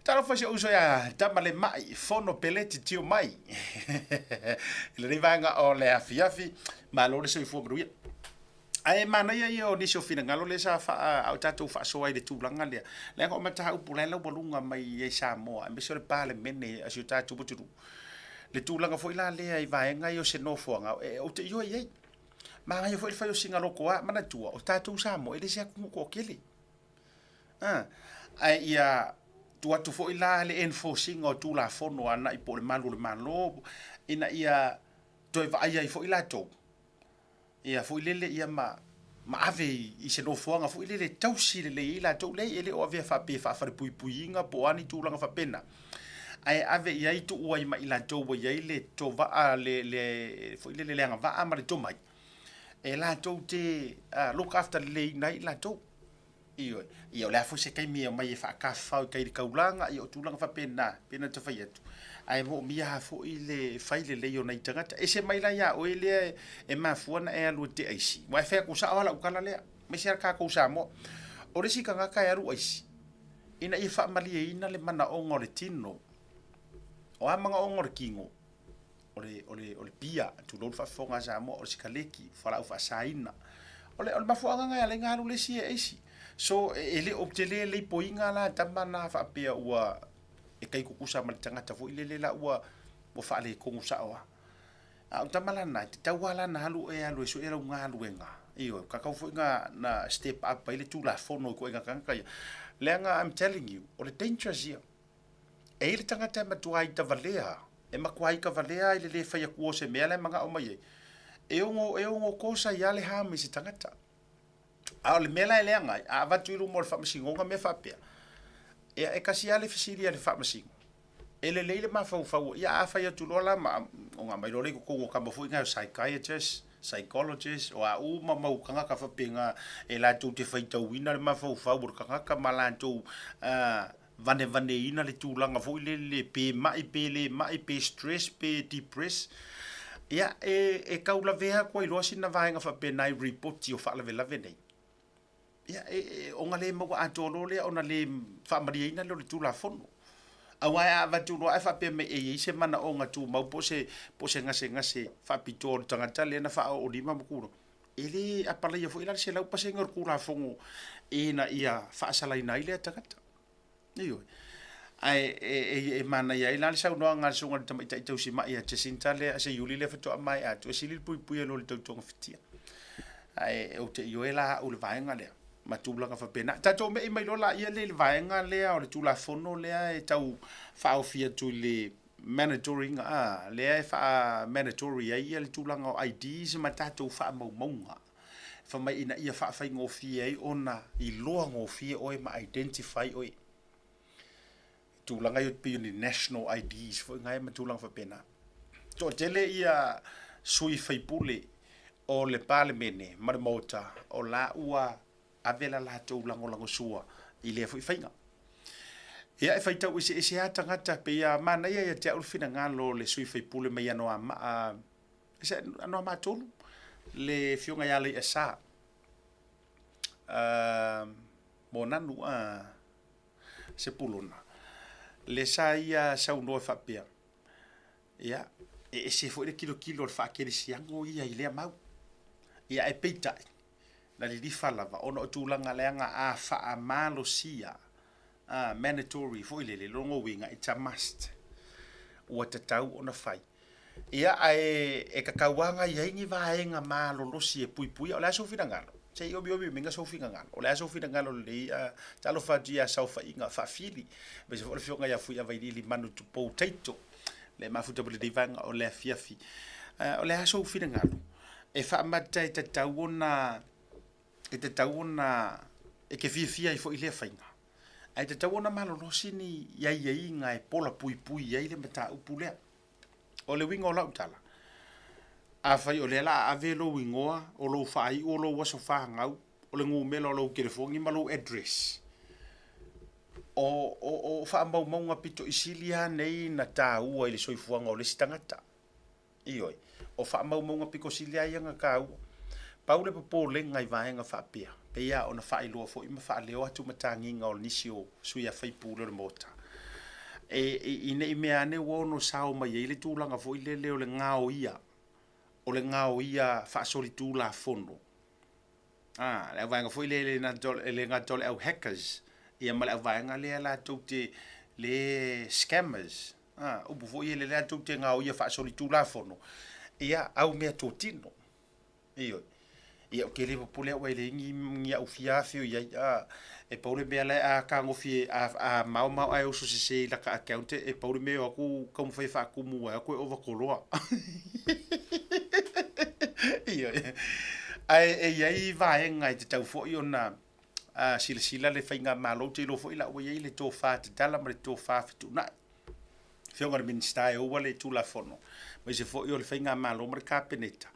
Talofa i si ou uso ia Tamalemai Fono Peleti tio mai i lenei vaega o le afiafi. Malo le soifua manuia. Ae manaia ia o nisi o finagalo lea sa faa, a o tatou faasoa i le tulaga lea. Leaga o mataupu la e laualuga mai ai Samoa, aemaise o le Palemene a si o tatou atunuu. Le tulaga foi la lea i vaega ia o se nofoaga, e, ou te ioe i ai. Manaia foi le fai o sina lotoa, manatua, o tatou Samoa, e le se atunuu toatele. A, ae ia tuu atu foi la le enforce ina o Tulafono agai po o le malu o le Malo, ina ia toe vaai ai foi latou, ia foi lele ia ma, ma ave i se nofoaga foi lele e tausi lelei ai latou, leai e le o avea faapea e faafalepuipuiina po o a ni tulaga faapena. Ae ave i ai tuu ai ma i latou ua i ai le tovaa le, le, foi lele le agavaa ma le tomai, e latou te look after leleiina ai i latou. Ioe. Ia o le a foi se taimi e omai e faatafafao i tai i le taulaga, ia o tulaga faapena, pei ona ta fai atu, ae moomia lava foi le fai lelei o nai tagata. Ese mai la ia oe lea e mafua ona e alu e te aisi, aua e fai atu sao lava lau tala lea, aemaise lava tatou Samoa. O le isi tagata e alu aisi, ina ia faamalieina le manaoga o le tino. O a manaoga o le tino? O le, o le, o le pia, tulou le faafofoga a Samoa, o le sikaleki, fualaau faasaina. O le, o le mafuaaga lena e ala ai ona alu le isi e aisi. So, e, e le o tele le lipoiga la tama na faapea ua e tai tutusa ma le tagata foi lele la ua, ua faaletonu sao lava. A o tama la na, e tatau lava la ona alu e alu e sue lau galuega. Ioe, ua tatau foi na, na step up ai le Tulafono i ituaiga tagata ia. Leaga I'm telling you, o le dangerous ia. E i ai le tagata e matua aitavalea, e matua aikavalea i le le fai atua o se mea la e manao mai ai. E ono, e ono kosa ai lava le harm i se tagata. A o le mea la e leaga ai, a avatu i luma o le faamasinoga mea faapea, ia e tasi lava le fesili a le faamasino, e lelei le mafaufau, ia a fai atu loa la ma, ona aumai loa lea i totonu o tama foi na o psychiatrist, psychologist, o a uma mau tagata faapena e latou te faitauina le mafaufau o le tagata ma latou vanevaneina le tulaga foi lele pe mai pe le mai pe stress pe depress, ia e, e tau lavea atu ai loa sina vaega faapena i ripoti o faalavelave nei. Ia e, e, ona le maua atoa loa lea ona le faamalieina lea o le Tulafono. Aua a avatu loa ae faapea mai e i ai se manaoga tumau po o se, po o se gasegase faapitoa o le tagata lea na faaoo lima ma tulaga. E le apalaia foi la le 100% o le Tulafono ina ia faasalaina ai lea tagata. Ioe. Ae e, e, e manaia ai la le saunoaga a le susuga i le tamaitai tausimai ia Jacinta lea, se Iuli lea faatoa maea atu, e sili le puipui i lo le tautogafitia. Ae ou te ioe la au i le vaega lea ma tulaga faapena. Tatou me'i mai loa laia lea i le vaega lea o le Tulafono lea e tau faaofi atu i le mandatory ina, a, lea e faa mandatory ai ia le tulaga o IDs ma tatou faamaumauga. Fai mai ina ia faafaigofie ai ona iloa gofie oe ma identify oe. Tulaga ia pei o ni national IDs foi na ma tulaga faapena. Toatele ia sui faipule o le Palemene ma le Maota o la ua ave la latou lagolagosua i lea foi faiga. Ia e faitau eseese lava tagata, pei a manaia ia te au le finagalo o le sui faipule mai Anoamaa, Anoamaa 3, le afioga ia Alaiasa Moananu Sepulona, le sa ia saunoa faapea, ia, e ese foi le tilotilo a le faakerisiano ia i lea mau. Ia ae peitai, na lilifa lava ona o tulaga leaga a faamalosia, a mandatory foi lele, lona uiga it's a must, ua tatau ona fai. Ia ae e tatau lava ona i ai ni vaega malolosi e puipuia. O le a sou finagalo? Se i omiomi umiga sou finagalo. O le a sou finagalo lelei? Talofa atu ia Saofaiga Faafili, aemaise foi o le afioga ia Fuiavailili Manutupou Taito, le mafuta mo lenei vaega o le afiafi. O le a sou finagalo? E faamata e tatau ona e tatau ona e te fiafia ai foi i lea faiga, ae tatau ona malolosi ni aiaiga e pola puipui ai le mataupu lea. O le uiga o lau tala, afai o lea o le a ave lou igoa, o lou faaiu o lou aso fanau, o le numera o lou telefoni ma lou address, o, o, o faamaumauga pito i sili lava nei na taua i le soifuaga o le isi tagata. Ioe, o faamaumauga pito sili lava ia na taua. Pau le popolega i vaega faapea, pei lava ona faailoa foi ma faaleo atu matagiga o nisi o sui usufono o le Maota, e, i ne i mea ane ua ono sao mai ai le tulaga foi lele o le gaoia, o le gaoia faasolitulafono. A, le auvaega foi lea e le gata e le gata o le au hackers, ia ma le auvaega lea latou te le scammers, a, upu foi ia lea latou te gaoia faasolitulafono, ia au meatotino. Ioe. Ia ou te le popole au e leai ni, ni au fia afe o i ai. A, e pau le mea la a tagofi a, a maomao ae oso sese i laka account e pau le mea e o atu taumafai e faatumu ai atu e ova koloa. Ioe. Ae e i ai vaega e tatau foi ona a, silasila le faigamalo, ou te iloa foi la ua i ai le tofa tatala ma le tofa fetuunai. Afioga i le Minisita e ou le Tulafono, aemaise foi o le Faigamalo ma le Kapeneta,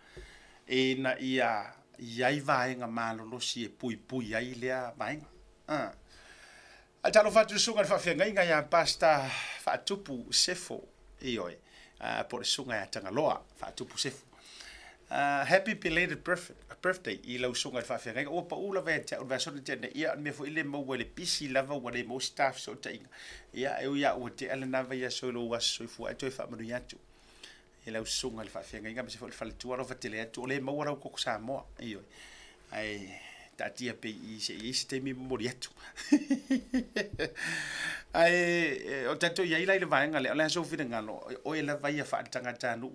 ina ia i ai vaega malolosi e puipui ai lea vaega. A. Ae talofa atu i le susuga i le faafeagaiga ia Pastor Faatupu Sefo, ioe, po o le susuga ia Tagaloa Faatupu Sefo. Happy belated birthday i lau susuga i le faafeagaiga. Ua pau lava ia te au i le vaiaso na tea nei. Ia, o le mea foi lea e maua i le pisi lava ua le maua se ta fesootaiga. Ia, e ui lava ua tea lena vaiaso i lou aso soifua, ae toe faamanuia atu i lau susuga i le faafeagaiga aemaise foi le faletua. Alofa tele atu, o lea e maua lau koko Samoa. Ioe. Ae taatia pea i i se i ai se taimi momoli atu. Ae o tatou i ai la i le vaega lea, o le a sou finagalo, oe lava ia faaletagatanuu.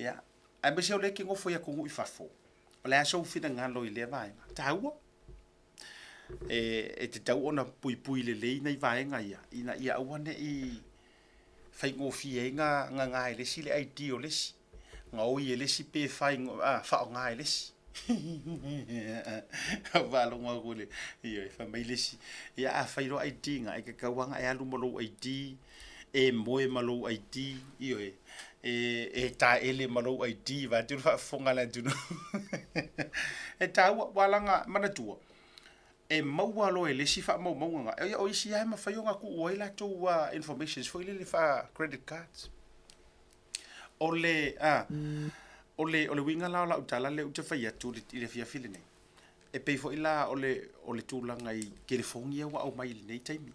Ia, aemaise o lea e te nofo i atunuu i fafo, o le a sou finagalo i lea vaega? Taua. E, e tatau ona puipui lelei nai vaega ia, ina ia aua ne i faigofie ai na gagā e le isi le ID o le isi, gaoi e le isi pe fai, a, faaaoga e le isi. Faalogo atu i le, ioe, fai mai le isi, ia a fai loa ID na, e tatau lava ona e alu ma lou ID, e moe ma lou ID, ioe, e, e taele ma lou ID, vaeatu le faafofoga a le atunuu. E taua, ua laga, manatua, e maua loa e le isi faamaumauga na, ia o isi lava e mafai ona tuu ai latou informations foi lele faa credit cards. O le, a, o le, o le uiga la o lau tala lea ou te fai atu i le afiafi lenei, e pei foi la o le, o le tulaga i telefoni ia ua aumai i lenei taimi.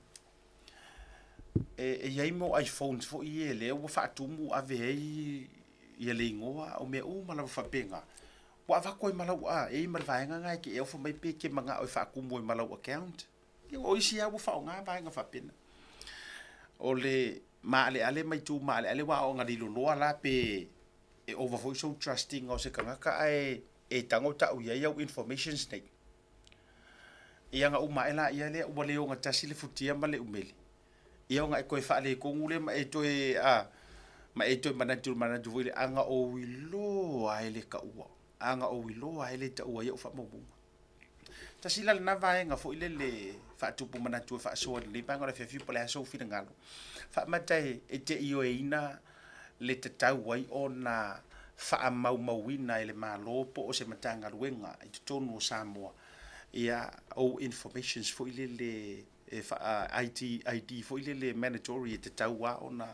E i ai mo iPhones foi ia lea ua faatumu ave ai ia le igoa o mea uma lava faapena. Ua avatu ai ma lau a, e i ai ma le vaega lena e te e ofo mai pe e te manao e faatumu ai ma lau account. Ia o isi lava ua faaaoga vaega faapena. O le maaleale ma itu maaleale aua o ona lilo loa la pe e ova foi sou trust ina o se tagata ae e tago tau i ai au informations nei. Ia ona uma ae laia lea ua le ogatasi le futia ma le umele. Ia ona e toe faaletonu lea ma e toe a ma e toe manatu manatu foi lea ana ou iloa e le taua, ana ou iloa e le taua ai au faamaumauga. Tasi la lena vaega foi lele faatupu manatu e faasoa i lenei vaega o le afiafi po o le a sou finagalo. Faamata e te ioeina le tatau ai ona faamaumauina e le Malo po o se Matagaluega i totonu o Samoa ia ou informations foi lele e faa ID, ID foi lele mandatory e tatau lava ona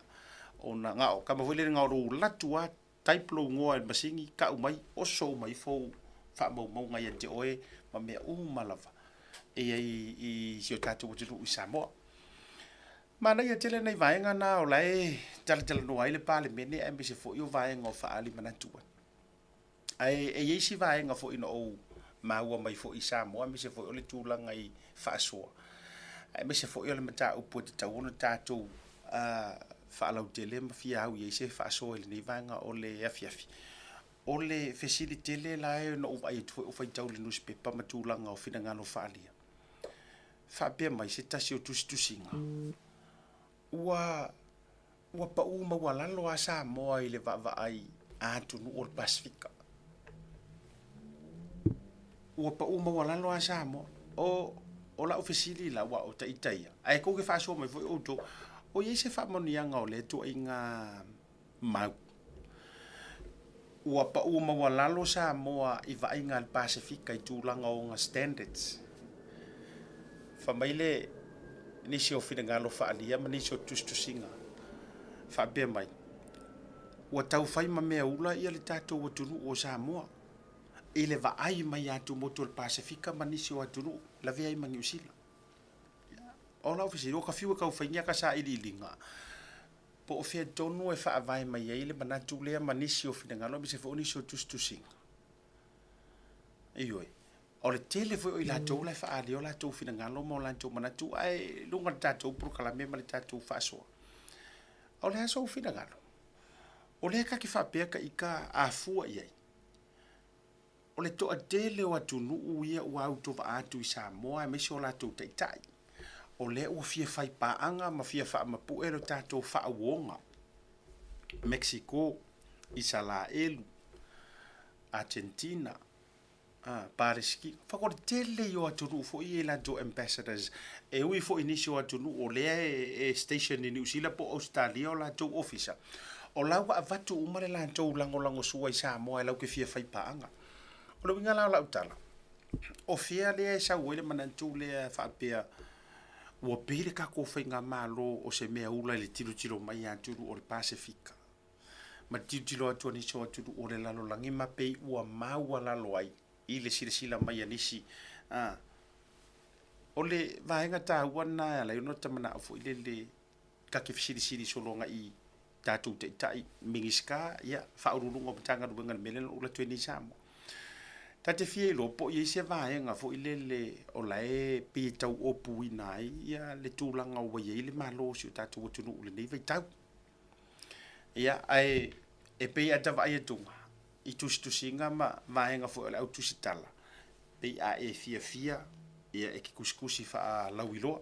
ona na o kama foi lele na o lou alu atu lava type lou igoa i le masini tau mai oso uma ifo ou faamaumauga ia te oe ma mea uma lava e i ai i si o tatou atunuu i Samoa. Manaia tele nai vaega na o la e talatalanoa ai le Palemene aemaise foi o vaega o faaali manatu ai. Ae e i ai isi vaega foi na ou maua mai foi i Samoa aemaise foi o le tulaga i faasoa, aemaise foi o le mataupu e tatau ona tatou faalautele ma fia au i ai se faasoa i lenei vaega o le afiafi. O le fesili tele la e na ou vaai atu foi o faitau i le nusipepa ma tulaga o finagalo faaalia, faapea mai se tasi o tusitusiga, ua Ua pau maualalo lava Samoa i le vaavaai a atunuu o le Pasefika. Ua pau maualalo lava Samoa. O, o lau fesili la, aua o ita ia, ae tou te faasoa mai foi outou, o i ai se faamanuiaga o lea ituaiga mau? Ua pau maualalo Samoa i vaaiga a le Pasefika i tulaga o ona standards. Fai mai le nisi o finagalo faaalia ma nisi o tusitusiga faapea mai, ua tau fai ma mea ula ia le tatou atunuu o Samoa i le vaai mai a atumotu o le Pasefika ma nisi o atunuu lavea ai ma Niu Sila. O lau fesili, ua ta fiu e tau fai ni ata sailiiliga Po o fea tonu e faavae mai ai le manatu lea ma nisi o finagalo aemaise foi o nisi o tusitusiga? Ioe. O le tele foi o i latou la e faaali o latou finagalo ma o latou manatu ae i luga o le tatou polokalame ma le tatou faasoa. O le a sou finagalo? O lea ta te faapea ta ita a fua i ai, O le toatele o atunuu ia ua autovaa atu i Samoa aemaise o latou taitai, o lea ua fia fai paaga ma fia faamapue lo tatou faauoga, Mexico, Isalaelu, Argentina, Palesitina, o le tele ia o atunuu foi ia i latou ambassadors, e ui foi i nisi o atunuu o lea e station i Niu Sila po o Ausetalia o latou ofisa, o la ua avatu uma le latou lagolagosua i Samoa e latou te fia fai paaga. O le uiga la o lau tala, o fea lea e sau ai le manatu lea faapea ua pei le tatou faigamalo o se mea ula i le tilotilo mai a atunuu o le Pasefika ma le tilotilo atu a nisi o atunuu o le lalolagi ma pei ua maualalo ai i le silasila mai a nisi. A, o le vaega taua lena e ala ai ona ta manao foi lele ta te fesilisili solo agai i tatou taitai, Minisita, ia, Faauluuluga o Matagaluega i le mea lea na ou alu atu ai nei i Samoa. Ta te fia iloa po o i ai se vaega foi lele o la e pei e tau opuina ai ia le tulaga ua i ai le Malo o si o tatou atunuu i lenei vaitau. Ia, ae e pei a ta vaai atuga i tusitusiga ma vaega foi o le au tusitala, pei a e fiafia, ia e te tusitusi faalauiloa,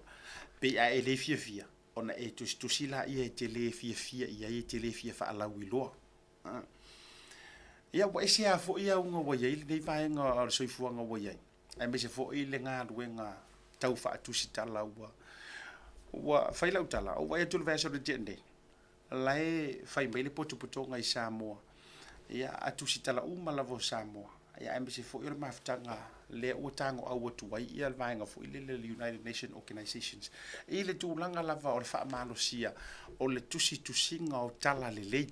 pei a e le fiafia, ona e tusitusi laia e te le fiafia i ai, e te le fia faalauiloa. Ia, ua ese lava foi auga ua i ai lenei vaega o le soifuaga ua i ai, aemaise foi le galuega tau faatusitala ua ua fai lau tala, ou vaai atu i le vaiaso na tea nei, la e fai mai le potopotoga i Samoa, ia, a tusitala uma lava o Samoa, ia, aemaise foi o le mafutaga lea ua tagoau atu ai ia le vaega foi lele o le United Nation Organizations i le tulaga lava o le faamalosia o le tusitusiga o tala lelei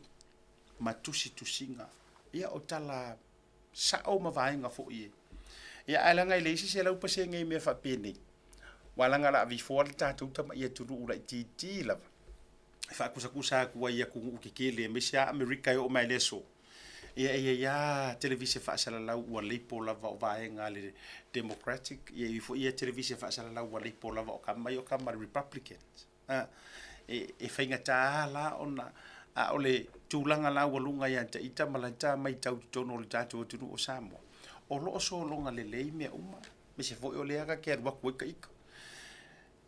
ma tusitusiga ia o tala sao ma vaega foi e. Ia, ae leaga e leai se 100% i mea faapenei, aua leaga o le a vifoa le tatou tamai atunuu laitiiti lava e faakusakusa atu ai i atunuu tetele aemaise lava Amerika e oo mai i le aso. Ia e i ai lava televise faasalalau ua leipo lava o vaega a le Democratic, ia e i ai foi televise faasalalau ua leipo lava o kama ia o kama a le Republicans. A, e, e faigata la ona, a o le tulaga laualuga ia te ita ma lata maitau i totonu o le tatou atunuu o Samoa, o lo o sologa lelei mea uma, aemaise foi o lea ta te alu atu ai ta ita.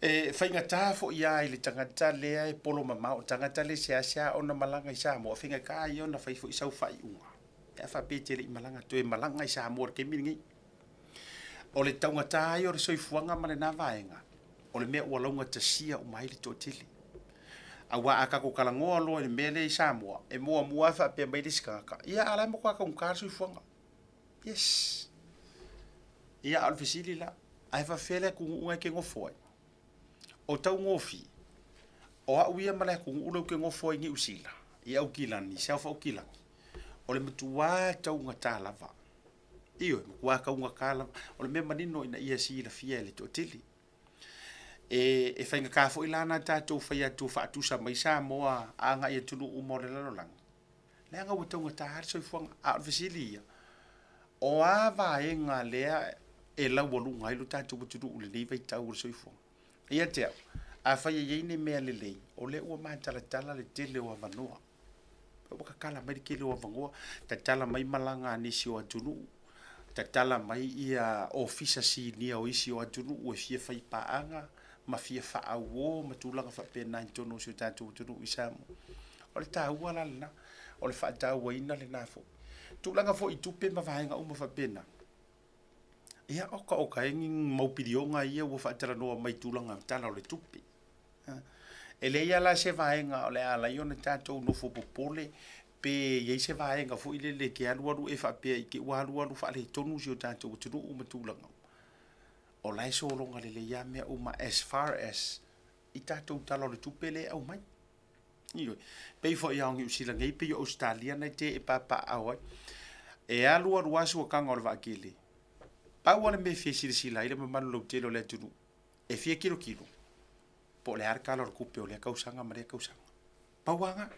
E faigata foi lava i le tagata lea e polo mamao, o le tagata lea e seasea ona malaga i Samoa, o faigata ia ona fai foi sau faaiuga pe a faapea e te le i malaga, toe malaga i Samoa i le taimi lenei. O le taugata ai o le soifuaga ma lena vaega, o le mea ua laugatasia uma ai le toatele. Aua a tatou talanoa loa i le mea lea i Samoa, e muamua lava faapea mai le isi tagata, ia a o la e matua taugata le soifuaga. Yes. Ia, a o le fesili la, ae faapefea le atunuu na e te nofo ai? O taugofie, o au ia ma le atunuu lea ou te nofo ai i Niu Sila, i Aukilani, South Aukilani, o le matua taugata lava. Ioe, matua taugata lava. O le mea manino ina ia silafia e le toatele. E, e faigata foi la ona tatou fai atu faatusa mai Samoa agai i atunuu uma o le lalolagi, leaga ua taugata lava le soifuaga. A o le fesili ia, o a vaega lea e laualuga ai lo tatou atunuu i lenei vaitau o le soifuaga? Ia te au, afai e i ai ni mea lelei, o lea ua matalatala le tele o avanoa. Ua tatala mai le tele o avanoa, tatala mai malaga a nisi o atunuu, tatala mai ia ofisa sinia o isi o atunuu e fia fai paaga ma fia faaauo ma tulaga faapena i totonu o si o tatou atunuu i Samoa. O le taua la lena, o le faatauaina lena foi. Tulaga foi i tupe ma vaega uma faapena, ia oka oka e ni mau piliona ia ua faatalanoa mai i tulaga tala o le tupe. E leai lava la se vaega o le a ala ai ona tatou nofo popole pe i ai se vaega foi lele e te alualu e faapea i te ua alualu faaletonu si o tatou atunuu ma tulaga uma. O la e sologa lelei lava mea uma as far as i tatou Tala o le Tupe lea e aumai. Ioe. Pei foi lava o Niu Sila nei, pei o Ausetalia na e te e papaaao ai. E alualu lava suakaga o le vaatele. Pau lava le mea e fia silasila ai le mamalu lautele o le atunuu, e fia kilokilo po o le a le tala o le tupe o lea tausaga ma lea tausaga. Pau lava lena.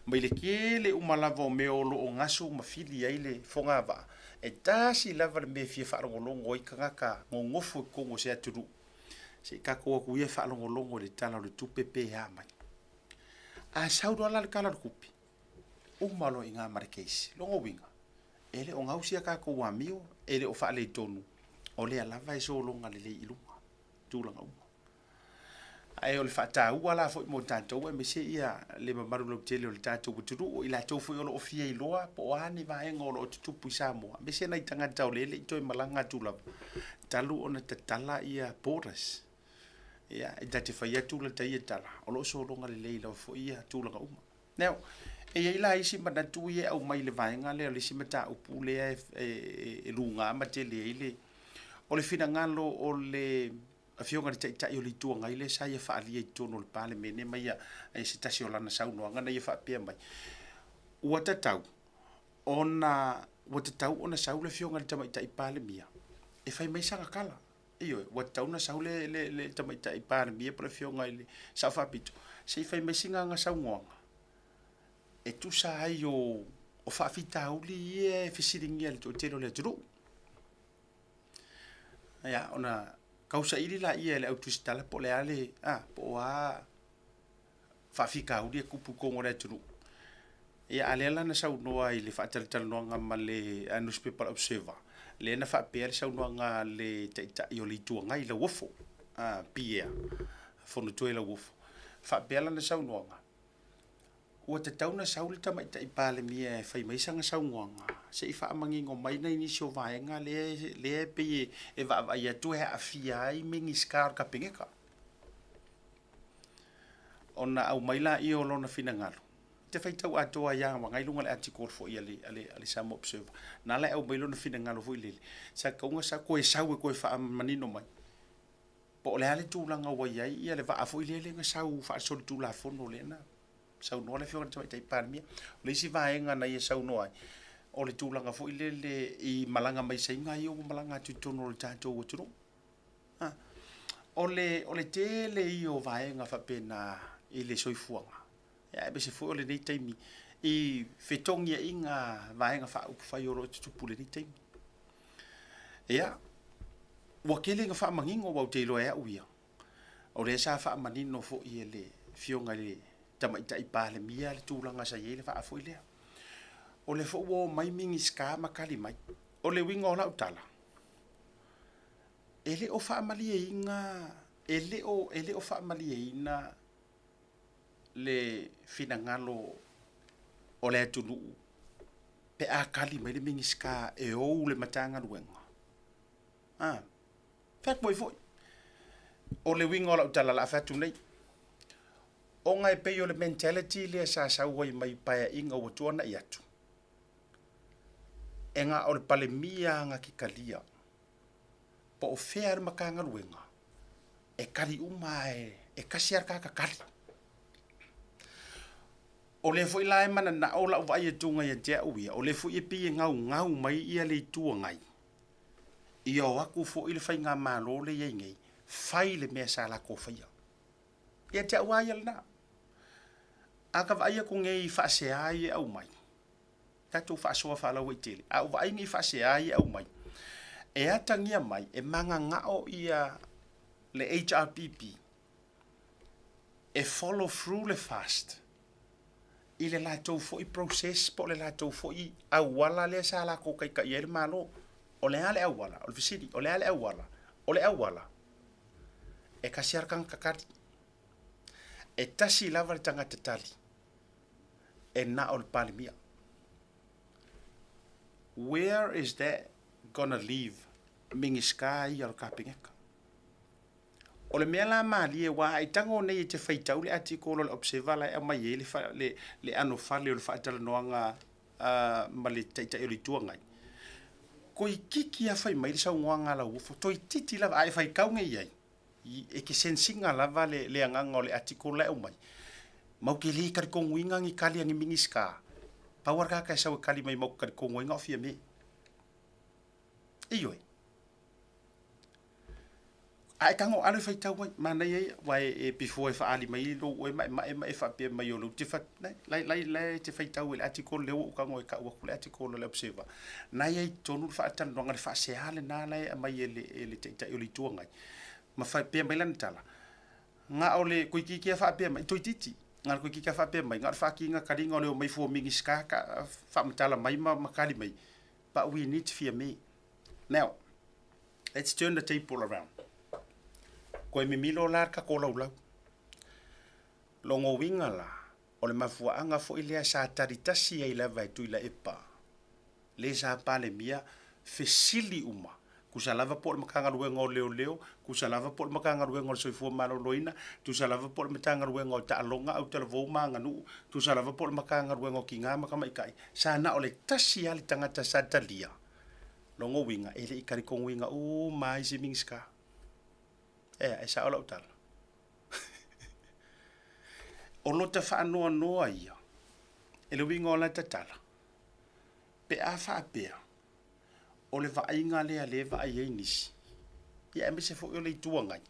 Mai le tele uma lava o mea o lo o gasu ma fili ai le fogavaa, e tasi lava le mea e fia faalogologo ai tagata nonofo i totonu o se atunuu, se i tatou o atu ia e faalogologo i le Tala o le Tupe pe a mai. A sau loa la le Tala o le Tupe, uma loa i ina ma le case. Lona uiga, e le o gausi a tatou amio, e le o faaletonu, o lea lava e sologa lelei i luga tulaga uma. Ae o le faataua la foi mo tatou aemaise ia le mamalu lautele o le tatou atunuu, o i latou foi o lo o fia iloa po o a ni vaega o lo o tutupu i Samoa, aemaise nai tagata o lea e le i toe malaga atu lava talu ona tatala ia borders. Ia, e ta te fai atu la ta ia tala, o lo o sologa lelei lava foi ia tulaga uma. Now, e i ai la isi manatu ia e aumai i le vaega lea o le isi mataupu lea e luga ma tele ai le, o le finagalo o le Afioga i le Taitai o le Itu Agai lea sa ia faaalia i totonu o le Palemene ma ia, i se tasi o lana saunoaga na ia faapea mai, ua tatau ona, ua tatau ona sau le Afioga i le Tamaitai Palemia e fai mai sana tala. Ioe, ua tatau ona sau le, le, le Tamaitai Palemia po o le Afioga i le Sao Faapito se i fai mai sina ana saunoaga e tusa ai o, o faafitauli ia e fesiligia e le toatele o le atunuu. Ia, ona tausaili laia e le au tusitala po o le a le, a, po o a faafitauli e tupu i totonu o le atunuu. Ia, a o lea la na saunoa i le faatalatalanoaga ma le nusipepa o le Observer, lea na faapea le saunoaga a le Taitai o le Itu Agai, Lauofo, a, Pierre Fonotoe Lauofo, faapea lana saunoaga, Ua tatau ona sau le Tamaitai Palemia e fai mai sana saunoaga se i faamanino mai nai nisi o vaega lea lea e pei e vaavaai atu e aafia ai Minisita o le Kapeneta. Ona aumai laia o lona finagalo, ou te faitau atoa ai lava i luga o le article foi a le, a le, a le Samoa Observer, na ala e aumai lona finagalo foi lele, sa tatau ona toe sau e toe faamanino mai Po o le a le tulaga ua i ai ia le vaa foi lea na sau faasolitulafono lea na saunoa le Afioga i le Tamaitai Palemia. O le isi vaega na ia saunoa ai, o le tulaga foi lele i malaga mai Saina ia ua malaga atu i totonu o le tatou atunuu. O le, o le tele ia o vaega faapena i le soifuaga, aemaise foi o lenei taimi I fetogiaiga a Vaega Faaupufai o lo o tutupu i lenei taimi. Ia, ua tele ina faamanino aua ou te iloa e au ia, o lea sa faamanino foi e le Afioga i le Tamaitai Palemia le tulaga sa i ai le vaa foi lea. O lea foi ua omai Minisita ma tali mai. O le uiga o lau tala, e le o faamalieina, e le o, e le o faamalieina le finagalo o le atunuu pe a tali mai le Minisita e ou le Matagaluega. A, fai atu ai foi. O le uiga o lau tala o le a fai atu nei, ona e pei o le mentality lea sa sau ai mai Paeaiga ua tuanai atu, e na o le Palemia na te talia po o fea le Matagaluega, e tali uma lava e tasi lava le tagata tali. O lea foi la e mananao lau vaai atu ia te au ia, o lea foi e pei e gaugau mai ia le Itu Agai, ia o atu foi le Faigamalo lea e i ai nei, fai le mea sa latou faia. Ia te au lava ia lena. A ta vaai atu nei i faasea ia e aumai, tatou faasoa faalauaitele, a ou vaai nei i faasea ia e aumai, e atagia mai e mananao ia le HRPP e follow through le fast i le latou foi process po o le latou foi auala lea sa latou taitaia ai le Malo. O le a le auala? O le fesili, o le a le auala? O le auala, e tasi lava le tagata tali. E tasi lava le tagata tali e na o le Palemia. Where is that gonna leave Minisita ia o le Kapeneta? O le mea la malie, aua a e tago nei e te faitau le atikolo o le Observer la e aumai ai le, le, le anofale o le faatalanoaga ma le Taitai o le Itu Agai, toeitiiti lava fai mai le saunoaga a Lauofo, toeitiiti lava, a e faitau nei i ai, e te sense ina lava le, le agaga o le article la e aumai. Matou te le talitonuina ni tali a ni Minisita, pau lava le tagata e sau e tali mai matou te talitonu ai na o Fiame. Ioe. A e tago alo e faitau ai, manaia ia, aua e, e before e faaali mai lou oe maemae ma e faapea mai o lou te fa, lai, lai, lai, lai e te faitau i le article lea ua ou tago e tau atu le article o le Observer. Na i ai i totonu le faatalanoaga, le faasea lena la e aumai e le, e le Taitai o le Itu Agai. Ma faapea mai lana tala, na o le toeitiiti lava faapea mai, toeitiiti, na o le toeitiiti lava faapea mai, na o le faatiga taliga o le omai fua o Minisita ka, faamatala mai ma, ma tali mai, but we need Fiame. Now, let's turn the table around. Koe mimilo la le tatou laulau. Logo uiga la, o le mafuaaga foi lea sa tali tasi ai lava e Tuilaepa, le sa Palemia, fesili uma, tusa lava po o le Matagaluega o Leoleo, tusa lava po o le Matagaluega o le Soifua Maloloina, tusa lava po o le Matagaluega o Taaloga, Autalavou ma Aganuu, tusa lava po o le Matagaluega o Tina ma Tamaitai, sa na o le tasi lava le tagata sa talia. Lona uiga, e le i talitonuina uma lava isi Minisita. Ea, e sao lau tala. O lota faanoanoa ia, e le uiga o lata tala, pe a faapea, o le vaaiga lea lea e vaai ai nisi, ia aemaise foi o le Itu Agai,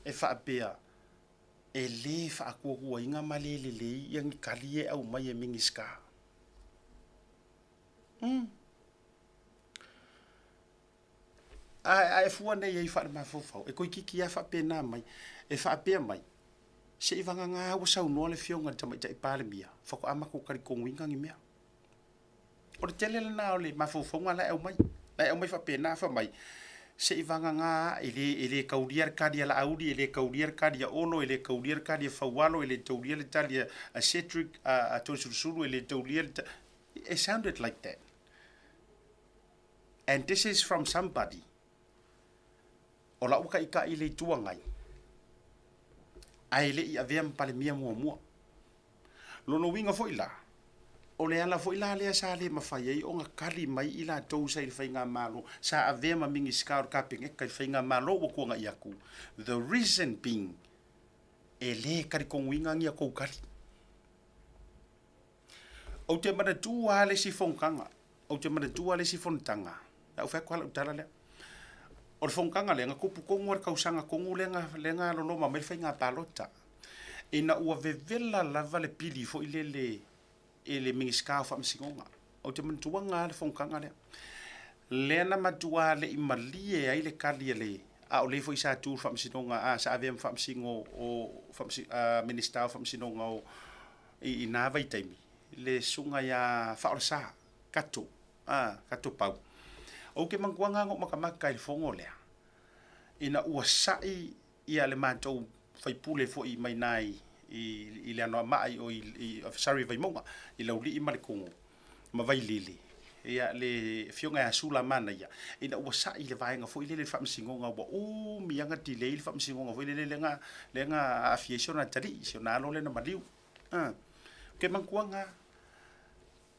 e faapea, e le faatuatuaina ma le lelei ia ni tali ia e aumai e Minisita. Umm. A, a e fua nei ai faalemafaufau, e toeitiiti lava faapena mai, e faapea mai, se i vagana ua saunoa le Afioga i le Tamaitai Palemia, faatoa matou talitonuina ni mea. O le tele lena o le mafaufauga la e aumai. La e aumai faapena, fai mai, se i vagana e le, e le taulia le tali a Laauli, e le taulia le tali a Olo, e le taulia le tali a Faualo, e le taulia le tali a Cedric, a Toesulusulu, e le taulia le tali... It sounded like that. And this is from somebody. O la'u taitai i le Itu Agai, ae le i avea ma Palemia muamua. Lona uiga foi la, o le ala foi la lea sa le mafai ai ona tali mai i latou sa i le Faigamalo, sa avea ma Minisita o le Kapeneta i le Faigamalo ua tuanai atu, the reason being, e le talitonuina ni a tou tali. Ou te manatua lava le isi fonotaga, ou te manatua le isi fonotaga, o le a ou fai atu lava lau tala lea. O le fonotaga lea, na tupu tonu lava i le tausaga tonu lea na, lea na loloma mai le faiga palota. Ina ua vevela lava le pili foi lele i le Minisita o Faamasinoga. Ou te manatuaga lava le fonotaga lea. Lea na matua le i malie ai le tali a le, a o lea foi sa tu le Faamasinoga, a, sa avea ma Faamasino o, a, Minisita o Faamasinoga o, i, i na vaitaimi, le Susuga ia Faaolesa Kato, a, Kato Pau. Ou te manatuaga lava na ou matamata i le fono lea, ina ua sa'i ia le matou faipule foi mai na i i le Anoamaa i o i sorry Vaimauga i Laulii ma Letogo ma Vailele ia le afioga ia Sula Manaia ina ua sa'i le vaega foi lele i le faamasinoga ua umi lava na delay le faamasinoga foi lele lea na lea na aafia ai si ona atalii si ona alo lea na maliu. Ou te manatuaga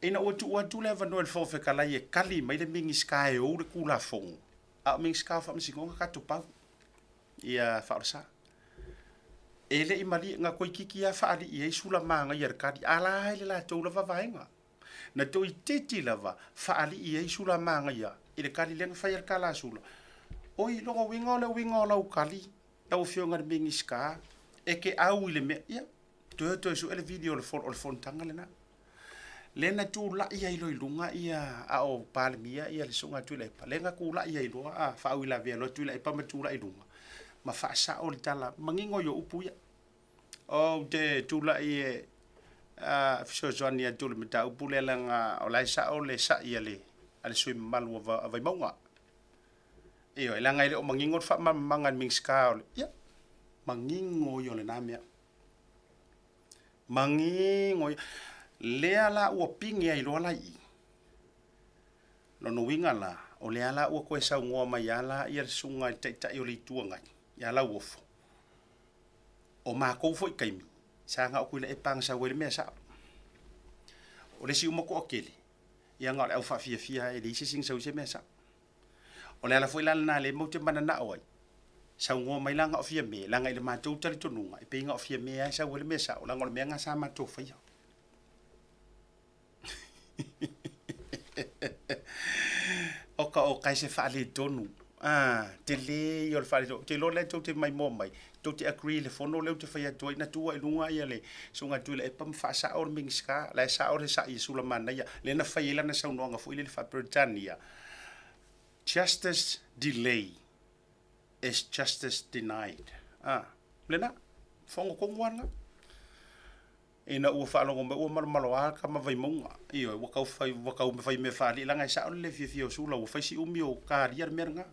ina ua tuu atu le avanoa i le Fofoga Fetalai e tali mai le Minisita e ou le Tulafono a o Minisita o Faamasinoga tatou pau ia Faaolesa. E le i malie, na toeitiiti lava faalii ai Sula Manaia i le tali, a la i le latou lava vaega. Na toeitiiti lava faalii ai Sula Manaia i le tali lea na fai e le tala a Sula. Oi, lona uiga o le uiga o lau tali, lau Afioga i le Minisita, e te au i le mea, ia, toe o toe sue le video o le fonotaga lena. Lea na tulai ai loa i luga ia, a o Palemia ia le Susuga Tuilaepa, lea na tulai ai loa a faauilavea loa Tuilaepa ma tulai i luga ma faasao le tala manino i o upu ia. Ou te tulai e fesoasoani atu i le mataupu lea leaga o la e sao le sa'i a le a le sui usufono mamalu a Vaimauga. Ioe, leaga e le o manino le faamalamalamaga a le Minisita o le, ia, manino ia o lena mea. Manino ia. Lea la ua pine ai loa la i i. Lona uiga la, o lea la ua toe saunoa mai lava la ia le susuga i le Taitai o le Itu Agai, ia Lauofo, o matou foi taimi, sa na o Tuilaepa na sau ai le mea sao. O le isi uma toatele, ia na o le au faafiafia e leai se isi na sau ai se mea sao. O le ala foi la lena lea matou te mananao ai, saunoa mai la na o Fiame, leaga i le matou talitonuga, e pei na o Fiame lava e sau ai le mea sao, leaga o le mea lena sa matou faia. Oka oka e se faaletonu. Ah, tele ia o le faaletonu. Ou te iloa o lea tou te maimoa mai, tou te agree i le fono lea ou te fai atu ai, na tuu ai i luga ia le Susuga Tuilaepa ma faasao le Minisita, la e sao le sa'i a Sulamanaia, lea na fai ai lana saunoaga foi lele faa-Peretania, Justice delay is justice denied. Ah, lena, fono tonu lava lena. Ina ua faalogo mai ua malomaloa le tama Vaimauga, ioe, ua tau fai, ua tau fai mea faalii leaga e sao le le fiafia o Sula, ua fai si umi o kalia le mea lena.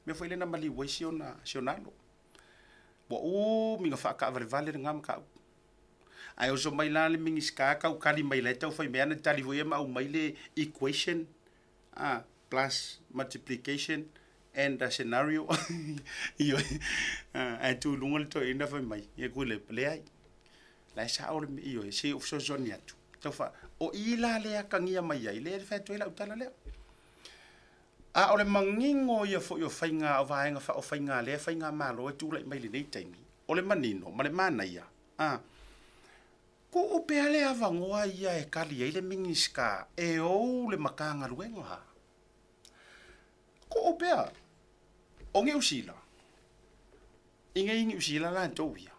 Mea foi lea na maliu ai si ona, si ona alo. Ua umi na faataavalevale lena mataupu. Ae oso mai la le Minisita tau tali mai la e tau fai mea ana tali foi ia ma aumai le equation, a, plus multiplication and a scenario. Ioe, ae tu i luga le toeaina fai mai, ia Tuilaepa, leai, la e sao le mea, ioe, se i ou fesoasoani atu. Tau fa, o i la lea e atagia mai ai, lea e fai atu ai lau tala lea. A o le manino ia foi o faiga o vaega faaofaiga lea faigamalo e tulai mai lenei taimi, o le manino ma le manaia, a tuu pea le avanoa ia e tali ai le Minisita e ou le Matagaluega. Tuu pea. O Niu Sila, i nei Niu Sila latou ia,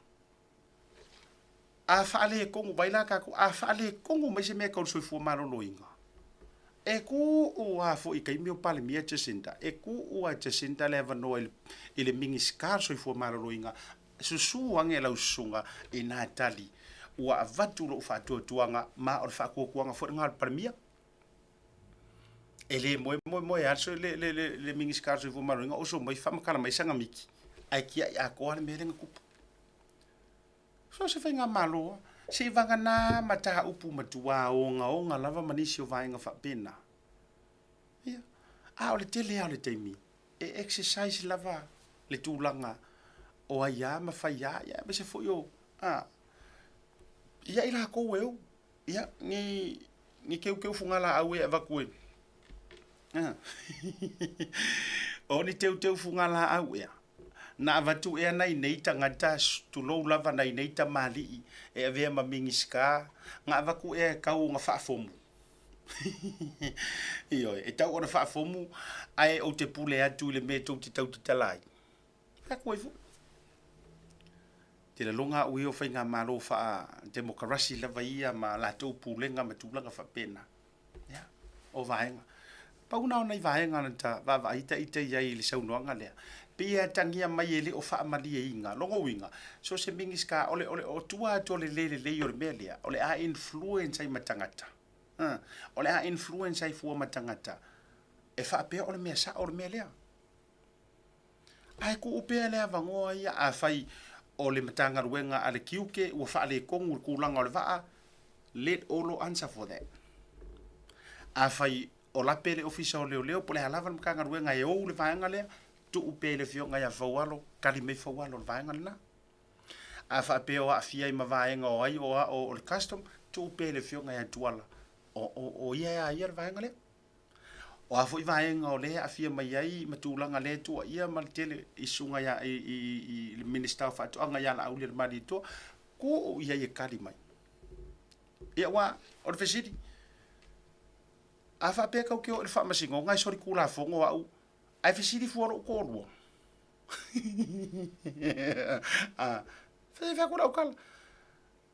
A faaletonu mai la tatou, a faaletonu mai se mea tau le soifua maloloina, e tuu lava foi i taimi o Palemia Jacinda, e tuu lava e Jacinda le avanoa i le Minisita o le Soifua Maloloina, susu ane lau susuga i nā tali ua avatu lou faatuatuaga, ma o le faatuatuaga foi lena o le Palemia. E le moemoemoe lava le, le, le, le Minisita o le Soifua Maloloina oso mai faamatala mai sana miti, ae tiai atoa le mea lea na tupu. So o se faigamalo lava, seivagana mataupu matua ogaoga lava ma nisi o vaega faapena. Ia, a o le tele lava o le taimi, e exercise lava le tulaga o ai lava ma fai lava, ia aemaise foi o, a, ia i latou e ou, ia, ni, ni teuteu fugalaau e avatu e, a, o ni teuteu fugalaau ea, Na avatu ea nai nei tagata, tulou lava nai nei tamalii e avea ma Minisita, na avatu ea e tau ona faafomu? Ioe, e tau ona faafomu, ae ou te pule atu i le mea tou te tau tatala ai. Fai atu ai foi. Te laloga au ia o faigamalo faa-demokarasi lava ia ma latou pulega ma tulaga faapena. Ia, o vaega. Pau na o nai vaega na ta vaavaai ita i ai i le saunoaga lea. Pei e atagia mai e le o faamalieina. Lona uiga, so o se Minisita, o le, o le, o tua atu o le le lelei o le mea lea, o le a influence ai ma tagata. O le a influence ai fua ma tagata e faapea o le mea sao le mea lea. Ae tuu pea le avanoa ia afai o le Matagaluega a le Tiute ua faaletonu le tulaga o le vaa, let Olo answer for that. Afai o lape le Ofisa o Leoleo po o le a lava le Matagaluega e ou le vaega lea, tuu pea i le Afioga ia Faualo, tali mai Faualo i le vaega lena. A faapea o aafia ai ma vaega o ai o a o le Custom, tuu pea i le Afioga ia Tuala, o ia e a ia le vaega lea. O a foi vaega o lea e aafia mai ai ma tulaga lea e tuuaia ma le tele i susuga ia i, i, i le Minisita o Faatoaga ia Laaulialemalietoa, tuu i ai e tali mai. Ia aua o le fesili, a faapea tatou te o i le faamasinoga e solitulafono au, ae fesili fua lou toalua. A, fai atu lau tala.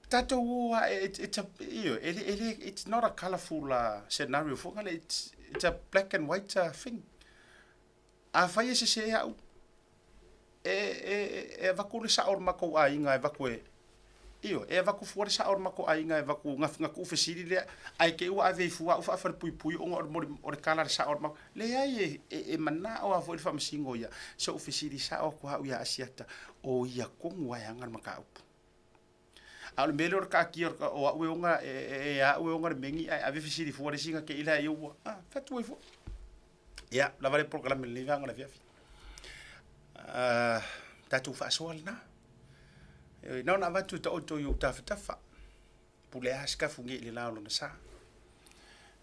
Tatou o a, it's a, you know, e le, it's not a colourful scenario foi lea, it's a black and white thing. Afai e sese au, e avatu le sao o le matou aiga e avatu e, ioe, e avatu fua le sao o le matou aiga e avatu, na tuufesili lea, ae te i ua ave ai fua au faafalepuipui ona o le tala a le sao o le matou, leai e manao lava foi le faamasino ia, se ou fesili sao atu lava au ia Asiata, o ia tonu lava e ana le mataupu. A o le mea lea o le taatia o au e ona, e a au e ona le megi ae ave fesili fua le isi na te i laia ua, a, fatu ai foi. Ia, lava le polokalame lenei vaega o le afiafi. Tatou faasoa lena. Na ona avatu e taoto i ou tafatafa. Pule a sikafu nei i le la o lona sa.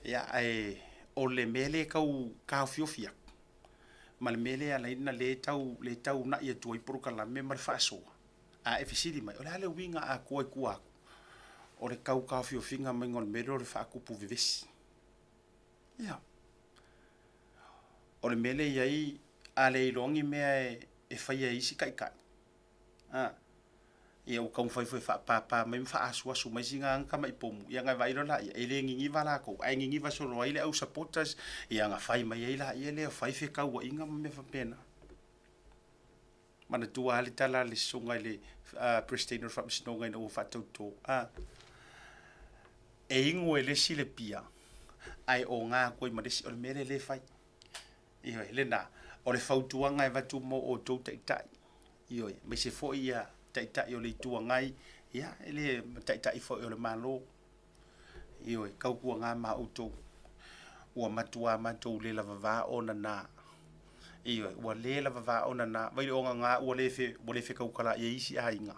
Ia, ae o le mea lea e tau taofiofi atu, ma le mea lea e ala ai ona le tau, le tau uunai atu ai polokalame ma le faasoa, A e fesili mai, o le a le uiga atoa i tua atu o le tau taofiofiga maiga o le mea lea o le faatupu vevesi? Ia. O le mea lea e i ai, a le iloa ni mea e faia e isi taitai, a, ia ua taumafai foi e faapapa mai ma faaasuasu mai sina aga tamai pomu, ia ona vaai loa laia, e le niniva latou, ae niniva solo ai le au supporters, ia ona fai mai ai laia lea, fai fetauaiga ma mea faapena. Manatua lava le tala a le susuga i le Peresetene o le Faamasinoga ina ua faatauto, a, e inu e le isi le pia, ae oga atu ai ma le isi. O le mea lea lea e fai. Ioe, lena. O le fautuaga e avatu mo outou taitai, ioe, aemaise foi ia taitai o le Itu Agai, ia, e le, ma taitai foi o le Malo, Ioe, tautuaga ma outou, ua matuā matou le lavavā ona na. Ioe, ua le lavavā ona na. Vai le ogaga ua le fe, ua le fekaukala i ai isi aiga.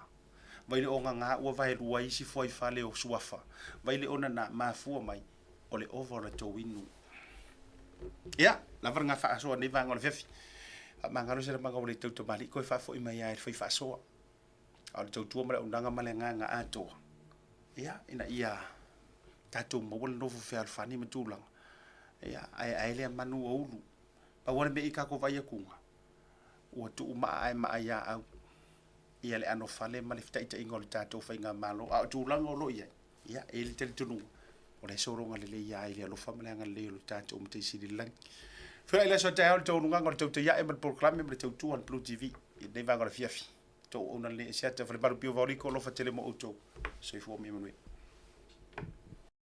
Vai le ogaga ua vaelua ai isi fuaifale o suafa. Vai le ona na, mafua mai, o le ova o la tou inu. Ia, lava lena faasoa nei vaega o le afiafi. Faamagalo se lamaga ua le tau tamalii koe faafoi mai lava i le fai faasoa. A o le tautua ma le auaunaga ma le agaga atoa, ia, ina ia tatou maua le nofo fealofani ma tulaga, ia, ae ae lea manu ua ulu. Pau lava le mea i tatou vaai atuga, ua tuu maa ae maa ia au ia le anofale ma le fetaitaiga o le tatou faigamalo. A o tulaga o lo o i ai, ia, e i ai le talitonuga, o la e sologa lelei lava i le alofa ma le agalelei o le tatou Matai Sili i le Lagi. Feiloai i le aso a taeao i le taualugaga o le tautai ae ma le polokalame ma le tautua a le Blue TV i lenei vaega o le afiafi. Tou auauna lelei Asiata, Falemalu Pio Vaoliko, alofa tele mo outou. Soifua ma ia manuia.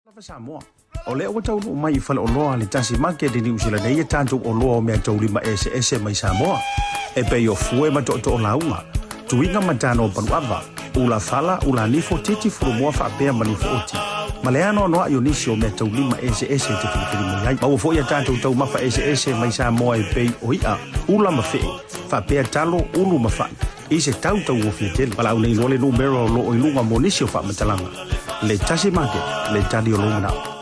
Lava Samoa. O lea ua taunuu mai i faleoloa a le Tasi Market i Niu Sila nei e tatou oloa o meataulima eseese mai Samoa, e pei o fue ma tootoo lauga, tuiga ma tano paluava, ula fala, ula nifo, titi fulumoa faapea ma nifo oti, ma le anoanoai o nisi o meataulima eseese e te filifili mai ai. Maua foi a tatou taumafa eseese mai Samoa e pei o i'a, ula ma fe'e, faapea talo, ulu ma fa'i, i se tau tauofia tele. Valaau nei loa le numera o lo o i luga mo nisi o faamatalaga. Le Tasi Market, le tali o lou manao.